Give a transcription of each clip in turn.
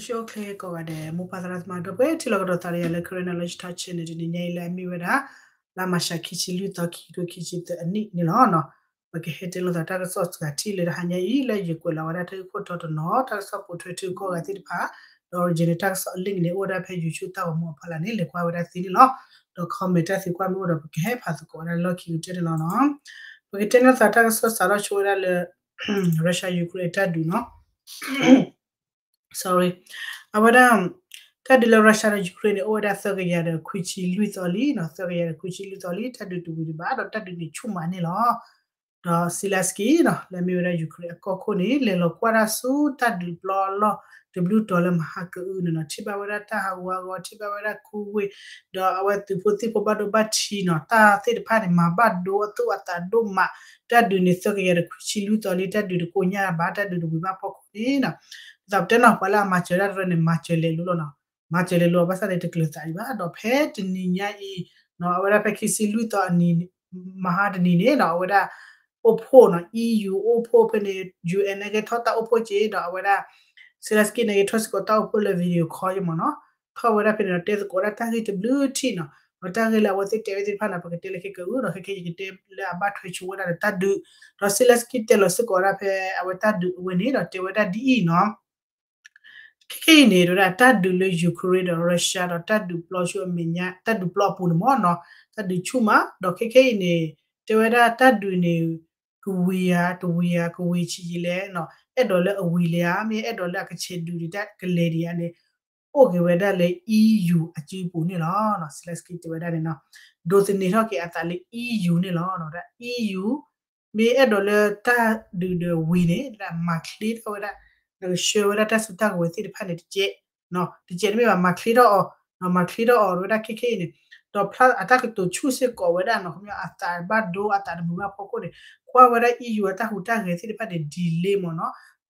ဆၢဂ့ၤဆၢဝါကိးဂၤဒဲး မိၢ်ပၢ်သရၣ်သမါ ဒီပုၢ်ဝဲၢ်ထံလီၢ်ကဒီးသးဒီးယၤလၢ Karen Knowledge Talk Channel တနံၤညါအံၤ လၢအမ့ၢ်ဝဲဒၣ် လါမၤရှးခံဆံလွံၢ်သီ ခံကထိခံဆံသၢအနံၣ်န့ၣ်လီၤ. ပကဟဲတဲလိာ်သးတၢ်ကစီၣ်စှၤထံၣ်လၢတဟါညါအံၤ လၢယကွဲးလီၤဝဲဒၣ်တၢ်ဂ့ၢ်ခိၣ်တီတနီၤ တၢ်ကစီၣ်ပိာ်ထွဲထံကီၢ်ဂၤသ့ၣ်တဖၣ် ဒီး original တၢ်ကစီၣ်အ link န့ၣ် အိၣ်ဝဲဒၣ်ဖဲ YouTube တၢ်ဂီၤမူအဖီလာ်န့ၣ် လဲၤကွၢ်ဝဲဒၣ်သ့န့ၣ်လီၤ. ဒီး comment တၢ်သံကွၢ်မ့ၢ်အိၣ်ဒီး ပကဟဲဖးသကိးဝဲဒၣ်လီၢ်ခံကတၢၢ်န့ၣ်လီၤနီၤ. ပကတဲန့ၢ်သးတၢ်ကစီၣ်စးထီၣ်ဆိဝဲဒၣ်လၢ Russia Ukraine တၢ်ဒုးနီၤ sorry အဝဲဒၣ် တၢ်ဒုးလၢ Russia ဒီး Ukraine န့ၣ် အိၣ်ဝဲဒၣ်သၢကယၤဒီးခွံဆံလွံၢ်သီလံနီၤ, သၢကယၤဒီးခွံဆံလွံၢ်သီလံ, တၢ်ဒုးတဝံၤဒံးဘၣ် ဒီးတၢ်ဒုးန့ၣ်ဆူၣ်မးန့ၣ်လီၤ. ဒီး Zelensky နီၤ လၢအမ့ၢ်ဝဲဒၣ် Ukraine အကီၢ်ခိၣ်န့ၣ် လဲၤလီၤကွၢ်တၢ်ဆူတၢ်ဒုးပျီအလီၢ်တဘျုးတီၤလၢမဟါကအုန့ၣ်နီၤ, ထံၣ်ဘၣ်ဝဲဒၣ်တၢ်ဟးဂူာ်ဟးဂီၤ, ထံၣ်ဘၣ်ဝဲဒၣ်ခူဝ့ၢ်, ဒီးအဝဲသုးဖိသံၣ်ဖိဘၣ်ဒိဘၣ်ထံးနီၤ, တၢ်သ့ၣ်တဖၣ်န့ၣ် မၤဘၣ်ဒိအသူၣ်အသးဒိၣ်မး, တၢ်ဒုးန့ၣ် သၢကယၤဒီးခွံဆံလွံၢ်သီလံ, တၢ်ဒုးတကိညၢ်ဘၣ်, တၢ်ဒုးတဝံၤဘၣ်ဖီခိၣ်န့ၣ်နီၤ, ပသးပတဲနီၤ ပှၤလၢအမၤစၢၤတၢ်တရၢန့ၣ် မၤစၢၤလဲၤလိၤလီၤနီၤ, မၤစၢၤလဲၤလိၤ ဘၣ်ဆၣ်န့ၣ် တကျၢၤသးဒံးဘၣ်, ဒီးဖဲတနံၤညါအံၤ အဝဲဒၣ်ဖဲခံဆံလွံၢ်သီအနံၤ မဟါတနံၤန့ၣ်နီၤ, အဝဲဒၣ်အိၣ်ဖှိၣ်နီၤ, EU အိၣ်ဖှိၣ်ဖဲန့ၣ် UN န့ၣ်က့ၤထီၣ်တၢ်အိၣ်ဖှိၣ်က့ၤ, ဒီးအဝဲဒၣ် Zelensky န့ၣ်က့ၤထီၣ်စ့ၢ်ကီးတၢ်အိၣ်ဖှိၣ်လၢ video call ယမ့ၢ်နီၤ, ထီၣ်ဝဲဒၣ်ဖဲန့ၣ်ဒီး တဲသကိးဝဲဒၣ်တၢ်ဂ့ၢ်တဘျုးထံၣ်နီၤ, ဒီးတၢ်ဂ့ၢ်လၢအဝဲသ့ၣ်တဲဝဲသ့ၣ်တဖၣ်န့ၣ် ပကတဲလၢခဲကအု ဒီးခဲခဲအံၤယကတဲလၢအဘၣ်ထွဲဆိဝဲဒၣ်ဒီးတၢ်ဒုး, ဒီး Zelensky တဲလီၤစ့ၢ်ကီးဝဲဒၣ်ဖဲအဝဲတၢ်ဒုးအဝဲန့ၣ်ဒီးတဲဝဲဒၣ်ဒ်အံၤနီၤ ခဲခဲအံၤန့ၣ် တဲဝဲဒၣ်တၢ်ဒုးလၢ Ukraine ဒီး Russia ဒီးတၢ်ဒုးပျီဆူအမဲာ်ညါ တၢ်ဒုးပျီအပူၤန့ၣ်မ့ၢ်နီၤ, တၢ်ဒုးဆူၣ်မး, ဒီးခဲခဲအံၤန့ၣ် တဲဝဲဒၣ်တၢ်ဒုးန့ၣ် ကဝံၤဧါ တဝံၤဧါ ကဝံၤဆံးယံာ်လဲၣ်နီၤ, အဲၣ်ဒိးလၢအဝံၤလၢၤဧါ မ့ၢ်အဲၣ်ဒိးလၢအကဆဲးဒုးဒံးတၢ်ကလဲၤဒံးဧါန့ၣ် အိၣ်က့ၤဝဲဒၣ်လၢ EU အစုပူၤန့ၣ်လီၤ. Zelensky တဲဝဲဒၣ်န့ၣ်နီၤ, ဒိးသန့ၤထီၣ်က့ၤအသးလၢ EU န့ၣ်လီၤ. ဒီး EU မ့ၢ်အဲၣ်ဒိးလၢတၢ်ဒုးဒီးဝံၤန့ၣ် ဒၣ်မၤချ့ထီၣ်ဝဲဒၣ်, နကဆှၢဝဲဒၣ်တၢ်စုတၢ်ကဝဲၤသ့ၣ်တဖၣ်န့ၣ်တကဲး, တကဲးတမ့ၢ်ဘၣ် မၤချ့ထီၣ်အီၤ, မၤချ့ထီၣ်အီၤဝဲဒၣ်ခဲခဲအံၤန့ၣ်, ဒီးဖျါအတၢ်ကတိၤဆူၣ်စ့ၢ်ကီးဝဲဒၣ်နီၤ, ခီပညီအသးဘၣ်ဒိအသးတမုာ်ဘၣ်ဖီခိၣ်န့ၣ်, ကွၢ်ဝဲဒၣ် EU အတၢ်ဟူးတၢ်ဂဲၤသ့ၣ်တဖၣ်န့ၣ် delay မ့ၢ်နီၤ,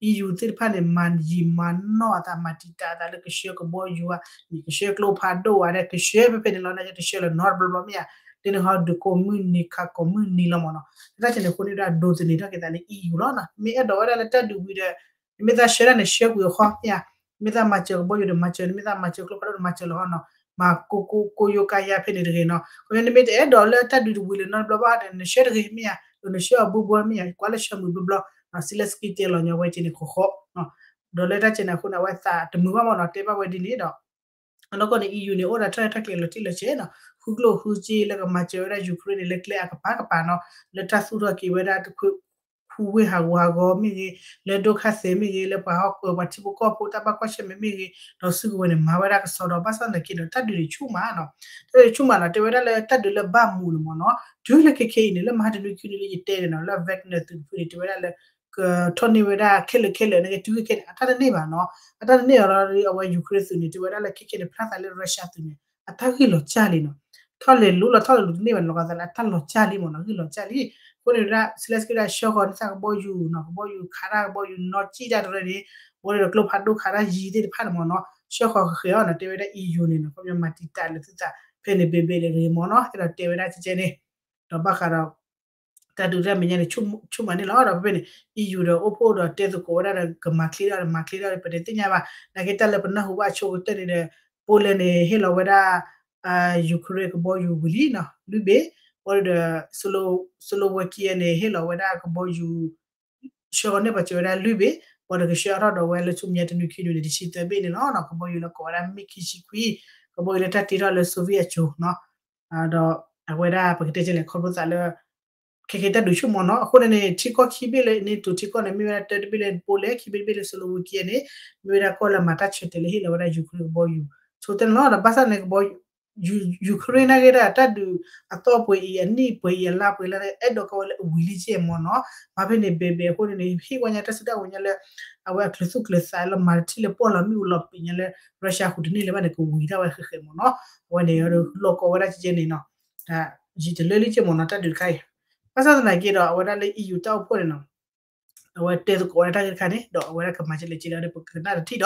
EU သ့ၣ်တဖၣ်န့ၣ် မၤယံာ်မၤနီၢ်အသး မၤတံာ်တာ်အသးလၢကဆှၢကဘီယူၤဧါ, ကဆှၢကျိဖးဒိၣ်ဧါ, ကဆှၢဖဲဖဲန့ၣ်လီၤ, တဆှၢလၢၤနီတဘျီဘျီမ့ၢ်ဧါ, လၢနဟီဒုးကိးမုၢ်နံၤခးကိးမုၢ်နံၤလီၤမ့ၢ်နီၤ, တၢ်ဆဲန့ၣ်အဃိန့ၣ်ဒၣ်ဒိးသန့ၤထီၣ်က့ၤသးလၢ EU လီၤ, မ့ၢ်အဲၣ်ဒိးဝဲဒၣ်လၢတၢ်ဒုးဝံၤဒီး မ့ၢ်သးဆှၢဒၣ်န့ၣ် ဆှၢကွံာ်အဃီမ့ၢ်ဧါ, မ့ၢ်သးမၤစၢၤကဘီယူၤဒီးမၤစၢၤ, မ့ၢ်သးမၤစၢၤကျိဖးဒိၣ်ဒီးမၤစၢၤလီၤနီၤ, မၤကိးကိးယိကါယါဖဲန့ၣ်တဂ့ၤနီၤ, ခီဖျိနမ့ၢ်တအဲၣ်ဒိးလၢတၢ်ဒုးတဝံၤလၢၤနီတဘျီဘၣ်ဒီး နဆှၢတဂ့ၤမ့ၢ်ဧါ, ဒီးနဆှၢအီၤဘိဘိမ့ၢ်ဧါ, ကွၢ်လၢဆှၢမုာ်ဘျီဘျီ, Zelensky တဲလီၤညီဝဲက့ၤန့ၣ်ဃီဃီ, ဒီးလၢတၢ်ဆဲန့ၣ်အဃိန့ၣ် အဝဲသးတမုာ်ဘၣ်မ့ၢ်နီၤ, တဲဘၣ်ဝဲဒ်န့ၣ်ဒီး အနီၢ်ကီၢ်န့ၣ် EU န့ၣ် အိၣ်ဒီးတၢ်ရဲၣ်တၢ်ကျဲၤလီၤတံၢ်လီၤဆဲးနီၤ, ဃုကျိၣ်ဃုစ့လၢကမၤစၢၤဝဲဒၣ် Ukraine န့ၣ် လၢကျဲအကပၤကပၤနီၤ, လၢတၢ်သူၣ်ထီၣ်က့ၤဝဲဒၣ်တခွ့ ခူဝ့ၢ်ဟးဂူာ်ဟးဂီၤမ့ၢ်ဂ့ၤ, လၢဒိၣ်ခါသဲးမ့ၢ်ဂ့ၤ, လၢပှၤဟီၣ်ကဝီၤပှၤထံဖိကီၢ်ဖိတၢ်ဘၣ်ကွၢ်ဆၢၣ်မဲာ်မ့ၢ်ဂ့ၤ, ဒီးစုကဝဲၤန့ၣ် မၤဝဲဒၣ်ကစီဒီး ဘၣ်ဆၣ်သနာ်က့ဒီး တၢ်ဒုးန့ၣ်ဆူၣ်မးနီၤ, တၢ်ဒုးဆူၣ်မးနီၤ, တဲဝဲဒၣ်လၢတၢ်ဒုးလၢဘၣ်မူန့ၣ်မ့ၢ်နီၤ, တုၤလၢခဲခဲအံၤန့ၣ် လၢမဟါတနွံခံနွံလၢယတဲန့ၣ်နီၤ, လၢ Wagner သုးတဖုန့ၣ် တဲဝဲဒၣ်လၢ ကထီၣ်န့ၢ်ဝဲဒၣ်ခဲလၢာ်ခဲလၢာ်န့ၣ် တုၤခဲခဲန့ၣ် အတၢ်တန့ၢ်ဘၣ်နီၤ, အတၢ်တန့ၢ်အီၤလီၤ, အဝဲ Ukraine သုးန့ၣ် တဲဝဲဒၣ်လၢခဲခဲန့ၣ် ဖျါသးလၢ Russia သုးန့ၣ် အတၢ်ဂ့ၢ်လီၤစၢ်လံနီၤ, ထီၣ်လဲၤလိၤလီၤ ထီၣ်လဲၤလိၤတန့ၢ်ဘၣ် လီၤဂာ်သးလၢအတၢ်လီၤစၢ်လံမ့ၢ်နီၤ, ဂ့ၢ်လီၤစၢ်လံ, အဃိန့ၣ်ဝဲဒၣ် Zelensky ဒၣ်ဆှၢဃီၤန့ၢ်သးကဘီယူၤနီၤ, ကဘီယူၤခးတၢ်ကဘီယူၤနီၢ်ကံၣ်တၢ်တရၢန့ၣ်, ဘၣ်ဒီးကျိဖးဒိၣ်ခးတၢ်ယံၤသ့ၣ်တဖၣ်န့ၣ်မ့ၢ်နီၤ, ဆှၢဃီၤဃဲၤဃဲၤအီၤနီၤ, တဲဝဲဒၣ် EU န့ၣ်နီၤ, ခီပညီမၤတံာ်တာ်လၢသုသးဖဲန့ၣ်ဘဲဘဲလၢဂ့ၤမ့ၢ်နီၤ, အဲၣ်ဒိးတဲဝဲဒၣ်ကဲကဲန့ၣ်, ဒီးဘၣ်ဃးဒီး တၢ်ဒုးတၢ်မဲာ်ညါန့ၣ် ဆူၣ်မးန့ၣ်လီၤ. ဒီးဖဲဖဲန့ၣ် EU ဒီးအိၣ်ဖှိၣ်ဒီးတဲသကိးဝဲဒၣ်ဒီး ကမၤချ့ထီၣ်ဒီးမၤချ့ထီၣ်ဒီး ပတသ့ၣ်ညါဘၣ်. နာ်က့တၢ်လၢပနၢ်ဟူဘၣ်အဆိကတၢၢ်န့ၣ်ဒီး Poland န့ၣ် ဟ့ၣ်လီၤဝဲဒၣ် Ukraine ကဘီယူၤဝံၤလံနီၤ လွံၢ်ဘ့ၣ်, ဘၣ်ဒီး Slovakia န့ၣ် ဟ့ၣ်လီၤဝဲဒၣ်ကဘီယူၤ ဆှၢဃီၤန့ၢ်ပှၤစၢၤဝဲဒၣ်လွံၢ်ဘ့ၣ်, ဘၣ်ဒီးကဆှၢအါထီၣ်ဒီးဝဲလၢဆူမဲာ်ညါတနွံခံနွံန့ၣ် တဆံသၢဘ့ၣ်န့ၣ်လီၤ. ကဘီယူၤလၢကိးဝဲဒၣ် MiG ခံဆံခွံ, ကဘီယူၤလၢတၢ်တ့ထီၣ်လၢ Soviet အစိၤနီၤ ဒီးအဝဲဒၣ်ပကတဲကဲလဲၣ် ခီဖျိသးလၢ ခဲကဲတၢ်ဒုးဆူၣ်မးနီၤ. အဃိန့ၣ်န့ၣ် ထံကီၢ်ခံဘ့ၣ်လၢ NATO ထံကီၢ်န့ၣ် မ့ၢ်ဝဲဒၣ်တၢတဘ့ၣ်လၢ Poland, ခံဘ့ၣ်တဘ့ၣ်လၢ Slovakia န့ၣ် မ့ၢ်ဝဲဒၣ်ကီၢ်လၢမၤတၢ်ဆၢတဲာ်လၢဟ့ၣ်လီၤဝဲဒၣ် Ukraine ကဘီယူၤ ဆိကတၢၢ်န့ၣ်လီၤ. ဒီးဘၣ်ဆၣ်န့ၣ် ကဘီ Ukraine နာ်က့ဒၣ် တၢ်ဒုးအသီပှဲၤအံၤ အနံၣ်ပှဲၤအံၤ အလါပှဲၤလၢ အဲၣ်ဒိးကီဝဲလၢအဝံၤလံကဲမးနီၤ. မ့ၢ်ဖဲန့ၣ် ဘဲဘဲအဃိန့ၣ်န့ၣ် ဟ့ၣ်ဝဲညါတၢ်စုတၢ်ဝဲၤညါလၢ အဝဲအချုးသူၣ်ချုးသးလၢမၤတထံၣ်လၢပီၢ်လီၤမ့ၣ်အူလီၤပံာ်ညါလၢ Russia ဟူးတန့ၢ်လၢၤဘၣ်န့ၣ် ကဝံၤဒၣ်ဝဲဃဲးဃဲးမးနီၤ. အဝဲန့ၣ် လီၤကီဝဲဒၣ်ကဲန့ၣ်နီၤ. ယံာ်တလၢလံကဲမးနီၤ တၢ်ဒုးတခါအံၤ. ဘၣ်ဆၣ်သနာ်က့ဒီး အဝဲဒၣ်လၢ EU တၢ်အိၣ်ဖှိၣ်န့ၣ်နီၤ အဝဲတဲသကိးဝဲဒၣ်တၢ်ဂ့ၢ်တခါန့ၣ် ဒီးအဝဲဒၣ်ကမၤကလဲၣ်ကလဲၣ်ဒီး ပကနၣ်တထံၣ်ဒီး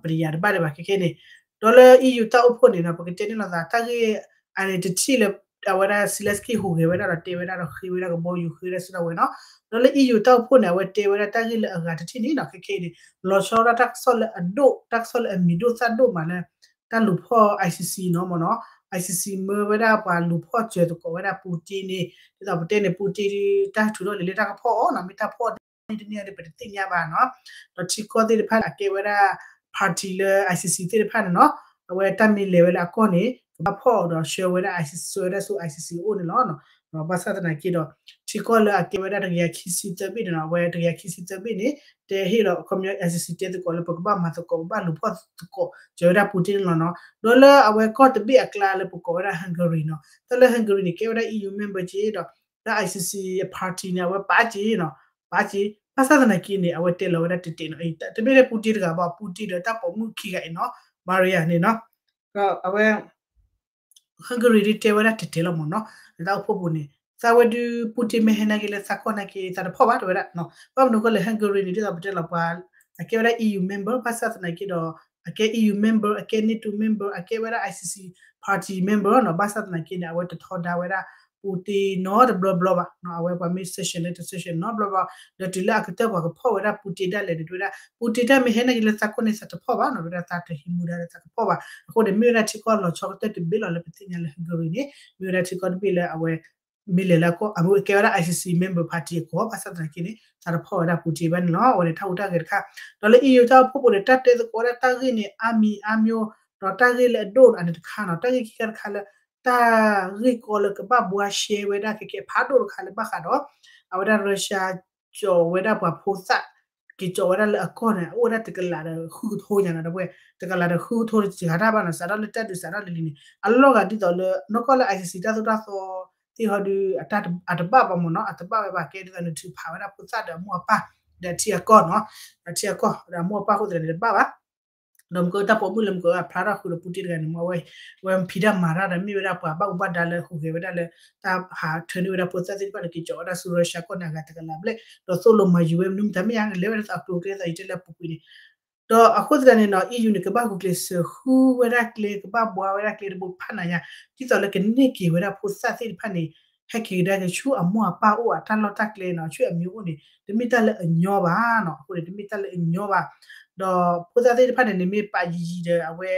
ပတယၤတဘၣ်ဒံးဘၣ်ခဲခဲန့ၣ်. ဒီးလၢ EU တၢ်အိၣ်ဖှိၣ်န့ၣ်နီၤ ပကတဲန့ၣ်လီၤသး တၢ်ဂ့ၢ်အန့ၣ် တထံၣ်လၢ အဝဲဒၣ် Zelensky ဟူးဂဲၤဝဲဒၣ်ဒီးတဲဝဲဒၣ်ဒီးဃ့ဝဲဒၣ်ကဘီယူၤ ဃ့ဝဲဒၣ်စုဒၣ်ဝဲနီၤ. ဒီးလၢ E U တၢ်အိၣ်ဖှိၣ်န့ၣ် အဝဲတဲဝဲဒၣ်တၢ်ဂ့ၢ်လၢအဂၤတထံၣ်န့ၣ်နီၤ ခဲခဲအံၤန့ၣ် လီၤဆီဒၣ်တၢ်ကစီၣ်လၢအဒိၣ် တၢ်ကစီၣ်လၢအမံၤဒိၣ်သၣ်ဒိၣ်မးလၢ တၢ်လူၤဖီၣ် I C C နီၤမ့ၢ်နီၤ. I C C မၢဝဲဒၣ်ပှၤလူၤဖီၣ်စၢၤသကိးဝဲဒၣ် Putin န့ၣ် ဒ်သိးပတဲန့ၣ် Putin တၢ်ထုးထီၣ်လံာ်လၢတၢ်ကဖီၣ်အီၤနီၤ မ့ၢ်တၢ်ဖီၣ်အီၤ တန့ၢ်အီၤဒီး ပတသ့ၣ်ညါဘၣ်နီၤ. ဒီးထံကီၢ်သ့ၣ်တဖၣ်န့ၣ် အကဲဝဲဒၣ် party လၢ I C C သ့ၣ်တဖၣ်န့ၣ်နီၤ အဝဲတၢ်မ့ၢ်လဲၤဝဲလၢအကီၢ်န့ၣ် ကဘၣ်ဖီၣ်အီၤဒီးဆှၢဝဲဒၣ် I C C ဆှၢဝဲဒၣ်ဆူ I C C အအိၣ်န့ၣ်လီၤ. ဘၣ်ဆၣ်သနာ်က့ဒီး ထံကီၢ်လၢအကဲဝဲဒၣ်တကယၤခံဆံသၢဘ့ၣ်န့ၣ်နီၤ အဝဲတကယၤခံဆံသၢဘ့ၣ်န့ၣ် တဲဟ့ၣ်လီၤ ခီပညီ I C C တဲသကိးလၢပကဘၣ်မၤသကိး ပဘၣ်လူၤဖီၣ်သကိး စၢၤဝဲဒၣ် Putin န့ၣ်လီၤနီၤ. ဒီးလၢအဝဲကီၢ်တဘ့ၣ်အကျါလၢပကိးဝဲဒၣ် Hungary နီၤ တၢ်လၢ Hungary န့ၣ် ကဲဝဲဒၣ် E U member က့ဒီး တၢ် I C C party န့ၣ် အဝဲပာ်က့နီၤ ပာ်က့ ဘၣ်ဆၣ်သနာ်က့န့ၣ် အဝဲတဲလီၤဝဲဒၣ်တဲာ်တဲာ်နီၤ တမ့ၢ်လၢ Putin တဂၤဘၣ် Putin ဒီးတၢ်ပိာ်မုၣ်ခံဂၤအံၤနီၤ Maria န့ၣ်နီၤ ဒီးအဝဲ Hungary ဒ်တဲဝဲဒၣ်တဲာ်တဲာ်လီၤမ့ၢ်နီၤ လၢတၢ်အိၣ်ဖှိၣ်ပူၤန့ၣ် သးဝဲဒုး Putin မ့ၢ်ဟဲနာ်က့လၢသးကီၢ်နာ်က့ သးတဖီၣ်ဘၣ်တဲဝဲဒၣ် ဘၣ်မနုၤအဃိလဲၣ် Hungary န့ၣ် ဒ်သိးပတဲလီၤပှၤ အကဲဝဲဒၣ် E U member ဘၣ်ဆၣ်သနာ်က့ဒီး အကဲ E U member အကဲ NATO member အကဲဝဲဒၣ် I C C party member နီၤ ဘၣ်ဆၣ်သနာ်က့န့ၣ် အဝဲတထီဒါဝဲဒၣ် Putin နီတဘျီဘျီဘၣ် အဝဲပှၤမ့ၢ် sanction လၢတ sanction နီတဘျီဘျီ ဒီးတုၤလၢအကတၢၢ်ပှၤကဖီၣ်ဝဲဒၣ် Putin ဒၣ်လဲာ်န့ၣ် တဲဝဲဒၣ် Putin တၢ်မ့ၢ်ဟဲနာ်က့လၢသးကီၢ်န့ၣ် သးတဖီၣ်ဘၣ်နီၤ တဲဝဲဒၣ်သးတဟံးမူဒါလၢသးကဖီၣ်ဘၣ် အဃိန့ၣ် မ့ၢ်ဝဲဒၣ်ထံကီၢ်လီၤဆီကတၢၢ်တဘ့ၣ်လီၤလၢပသ့ၣ်ညါလၢ Hungary န့ၣ် မ့ၢ်ဝဲဒၣ်ထံကီၢ်တဘ့ၣ်လၢအဝဲ မ့ၢ်လဲၤလၢအကီၢ် အမ့ၢ်ကဲဝဲဒၣ် I C C member party အကီၢ် ဘၣ်ဆၣ်သနာ်က့န့ၣ် သးတဖီၣ်ဝဲဒၣ် Putin ဘၣ်န့ၣ်လီၤ အဝဲန့ၣ်တၢ်ဟူးတၢ်ဂဲၤတခါ ဒီးလၢ E U တၢ်အိၣ်ဖှိၣ်ပူၤန့ၣ် တၢ်တဲသကိးဝဲဒၣ်တၢ်ဂ့ၢ်န့ၣ် အါမံၤအါမျိၤ ဒီးတၢ်ဂ့ၢ်လၢအဒိၣ်န့ၣ် အန့ၣ်တခါနီၤ တၢ်ဂ့ၢ်ခံခါတခါလၢ တၢ်ဂ့ၢ်ကီလၢကဘၣ်ဘှါရှဲဝဲဒၣ်ခဲကဲဖးဒိၣ်တခါလၢဘၣ်ဃးဒီး အဝဲဒၣ် Russia ကၠီၤဝဲဒၣ်ပှၤဖိသၣ် က့ၤကၠီၤဝဲဒၣ်လၢအကီၢ်န့ၣ် အိၣ်ဝဲဒၣ်တကလးဒီးဃုကထိညါနီၤ ဒီပုၢ်ဝဲၢ် တကလးဒီးဃုကထိတစှၤတၢ်ဘၣ်နီၤ စးထီၣ်လၢတၢ်ဒုးစးထီၣ်လံၤလံၤန့ၣ် အလီၢ်ဂၤဒ်သိးလၢ နီၢ်ကီၢ်လၢ I C C တၢ်သိၣ်တၢ်သီသ့ၣ်ဟီဒုး အတဘၣ်ဘၣ်မ့ၢ်နီၤ အတဘၣ်ဝဲဘၣ်ကဲဒ်သိးနထုးဖးဝဲဒၣ်ဖိသၣ်ဒီးအမိၢ်အပၢ် ဒီးထံအကီၢ်နီၤ ဒီးထံအကီၢ် ဒီးအမိၢ်အပၢ်အဃိသတးန့ၣ်တဘၣ်ဘၣ် ဒီးမ့ၢ်ကတၢ်ပိာ်မုၣ်လၢမ့ၢ်ကဖျါထီၣ်ဃုာ်ဒီး Putin တဂၤန့ၣ် မ့ၢ်ဝဲ ဝဲဖံးတၢ်မၤတၢ်ဒီးမ့ၢ်ဝဲဒၣ်ပှၤဘၣ်မူဘၣ်ဒါလၢဟူးဂဲၤဝဲဒၣ်လၢ တၢ်ဟးထၢန့ၢ်ဝဲဒၣ်ဖိသၣ်သ့ၣ်တဖၣ်န့ၣ် က့ၤကၠီၤဝဲဒၣ်ဆူ Russia ကီၢ်န့ၣ် အဂၤတကလးဘျဲၣ် ဒီးသိၣ်လိမၤယုၤဝဲမနုၤမတၤမ့ၢ်ဧါ လဲၤဝဲဒၣ်သိးအကျိၤအကျဲသိးယတဲလၢအပူၤကွံာ်န့ၣ် ဒီးအဃိသတးန့ၣ်နီၤ E U န့ၣ် ကဘၣ်ဂုာ်ကျဲးစၢးဃုဝဲဒၣ်ကျဲ ကဘၣ်ဘှါဝဲဒၣ်ကျဲတဘိဖးနးညါ ဒ်သိးလၢကန့ၢ်က့ၤဝဲဒၣ်ဖိသၣ်သ့ၣ်တဖၣ်န့ၣ် ဟဲက့ၤကဒါက့ၤဆူအမိၢ်အပၢ်အိၣ်အတၢ်လီၢ်တၢ်ကျဲနီၤ ဆူအမျိုးအိၣ်န့ၣ် တမ့ၢ်တၢ်လၢအညီဘၣ်နီၤ အဃိန့ၣ် တမ့ၢ်တၢ်လၢအညီဘၣ် ဒီးဖိသၣ်သ့ၣ်တဖၣ်န့ၣ် နမ့ၢ်ပာ်ယံၤယံၤဒီးအဝဲ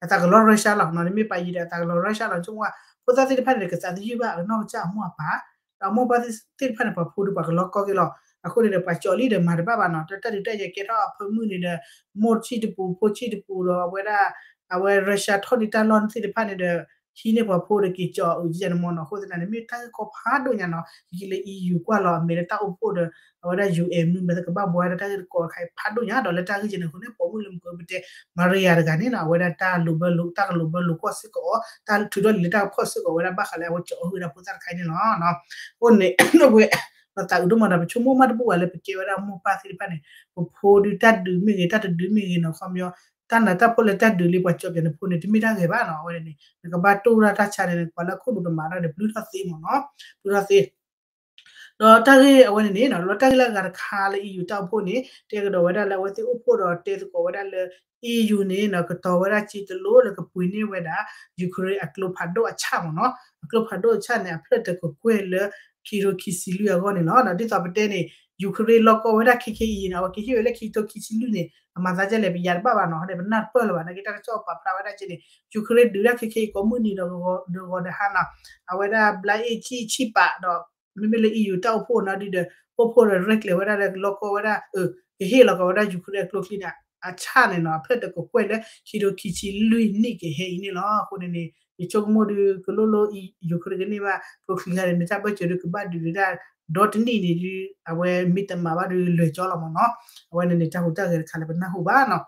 အသးကလီ Russia လီၤနီၤ နမ့ၢ်ပာ်ယံၤဒီးအသးကလီ Russia လီၤ ဆိကမိၣ်ဝဲ ဖိသၣ်သ့ၣ်တဖၣ်န့ၣ် ကသးသယုၢ်ဘၣ်အနီၢ်ကစၢ်အမိၢ်အပၢ် ဒီးအမိၢ်အပၢ်သ့ၣ်တဖၣ်န့ၣ် ပှၤဖိဒီးပှၤကလီကီက့ၤလီၤ အဃိန့ၣ်ဒီး ပှၤကၠီၤလံဒီးမၤတဘၣ်ဘၣ်နီၤ တၢ်ဒုးတၢ်ယၤကဲထီၣ်အဖၢမုၢ်န့ၣ်ဒီး မိၢ်ဆံၣ်တပူၤ ဖိဆံၣ်တပူၤဒီးအဝဲဒၣ် အဝဲ Russia ထီၣ်န့ၢ်တၢ်လီၢ်သ့ၣ်တဖၣ်န့ၣ်ဒီး ဟံးန့ၢ်ပှၤဖိဒီးက့ၤကၠီၤအုးကဲန့ၣ်မ့ၢ်နီၤ အဃိသတးန့ၣ် မ့ၢ်တၢ်ဂ့ၢ်ကီဖးဒိၣ်ညါနီၤ ယက့ၤလၢ E U ကွၢ်လီၤအမဲာ်လၢတၢ်အိၣ်ဖှိၣ်ဒီး အဝဲဒၣ် U N မနုၤမတၤကဘၣ်ဘှါဒီးတၢ်ဂ့ၢ်တကိးတခါအံၤဖးဒိၣ်ညါ ဒီးလၢတၢ်ဂ့ၢ်ကဲန့ၣ်အဃိန့ၣ် ပိာ်မုၣ်လၢမုၢ်ကပတဲ Maria တဂၤန့ၣ်နီၤ အဝဲဒၣ်တၢ်လိာ်ဘၢလိာ် တၢ်ကလိာ်ဘၢလိာ်ကွီၢ်စ့ၢ်ကီးအီၤ တၢ်ထုးထီၣ်လံာ်လၢတၢ်ကဖီၣ်စ့ၢ်ကီးဝဲဒၣ်ဘၣ်ဃးလၢအဝဲကၠီၤအီၣ်ဟုၣ်ဝဲဒၣ်ဖိသၣ်တခါအံၤန့ၣ်လီၤ. အဃိန့ၣ် ဒီပုၢ်ဝဲၢ် ဒီးသးအုးဒိၣ်မးဒီး ပဆိကမိၣ်မးတဘူၣ်ဘၣ်လၢပကဲဝဲဒၣ်မိၢ်ပၢ်သ့ၣ်တဖၣ်န့ၣ် ပဖိဒုးတၢ်ဒုးမ့ၢ်ဂ့ၤ တၢ်တဒုးမ့ၢ်ဂ့ၤနီၤ ခီပညီ တၢ်နးတၢ်ဖှီၣ်လၢတၢ်ဒုးလံပှၤကၠီၤပၠးနဖိန့ၣ် တမ့ၢ်တၢ်ဂ့ၤဘၣ်နီၤ အဝဲန့ၣ် နကဘၣ်တိၢ်တၢ်တၢ်ဆါန့ၣ် ပှၤလၢအခိၣ်နူာ်တမၤတၢ်ဒီး ပျုၢ်ထီၣ်သ့မ့ၢ်နီၤ ပျုၢ်ထီၣ်သ့ ဒီးတၢ်ဂ့ၢ်အဝဲန့ၣ်န့ၣ်နီၤ လီၤတၢ်ဂ့ၢ်လၢအဂၤတခါလၢ E U တၢ်အိၣ်ဖှိၣ်န့ၣ် တဲကဒီးဝဲဒၣ်လၢအဝဲသ့ၣ်အိၣ်ဖှိၣ်ဒီးတဲသကိးဝဲဒၣ်လၢ E U န့ၣ်နီၤ ကတီၤဝဲဒၣ်စ့တလိၣ်လၢကပှ့ၤန့ၢ်ဝဲဒၣ် Ukraine အကျိဖးဒိၣ်အဆၣ်မ့ၢ်နီၤ အကျိဖးဒိၣ်အဆၣ်န့ၣ် အဖျၢၣ်တကကွဲၢ်လၢ ခံကထိခံဆံလွံၢ်အဂီၢ်န့ၣ်လီၤ. ဒ်သိးပတဲန့ၣ် Ukraine လီၢ်ကီၢ်ဝဲဒၣ်ခဲခဲအံၤန့ၣ် အဝဲကဟ့ၣ်ဝဲလၢခံကထိခံဆံလွံၢ်န့ၣ် အမၤသးဒ်လဲၣ် ပယၤတဘၣ်ဘၣ်နီၤ ဒီးပနၢ်တပၢၢ်လၢၤဘၣ် နာ်က့တၢ်ကစီၣ်ပာ်ဖျါဝဲဒၣ်က့န့ၣ် Ukraine ဒုးဒၣ်ခဲခဲအံၤကိးမုၢ်နံၤဒီးဂီၤဒီးဟါနီၤ အဝဲဒၣ်ဘျါအ့ၣ်ဆံၣ်ဆံၣ်ပာ်ဒီး မ့မ့ၢ်လၢ E U တၢ်အိၣ်ဖှိၣ်နီၤဒုဒီး အိၣ်ဖှိၣ်ဒီးရဲၣ်ကျဲၤဝဲဒၣ်လၢလီၢ်ကီၢ်ဝဲဒၣ် ကဟ့ၣ်လီၤကီးဝဲဒၣ် Ukraine အကျိချံန့ၣ် အဆၣ်န့ၣ်နီၤ အဖျၢၣ်တကကွဲၢ်လၢ ခံကထိခံဆံလွံၢ်နံၣ်ကဟဲအံၤန့ၣ်လီၤ. အဃိန့ၣ်န့ၣ် ယဆိကမိၣ်ဒုး ကလိၣ်လိၣ် Ukraine ကန့ၢ်ဘၣ် ကျိချံခါန့ၣ် မ့ၢ်တၢ်ဘၢၣ်စၢၤဒုးကဘၣ်ဒုးဒုးဒၣ် ဒီတနံၣ်န့ၣ်ဒုး အဝဲမ့ၢ်တမၤဘၣ်ဒုးလွဲၢ်ကၠီလီၤမ့ၢ်နီၤ. အဝဲန့ၣ်န့ၣ် တၢ်ဟူးတၢ်ဂဲၤတခါလၢပနၢ်ဟူဘၣ်နီၤ.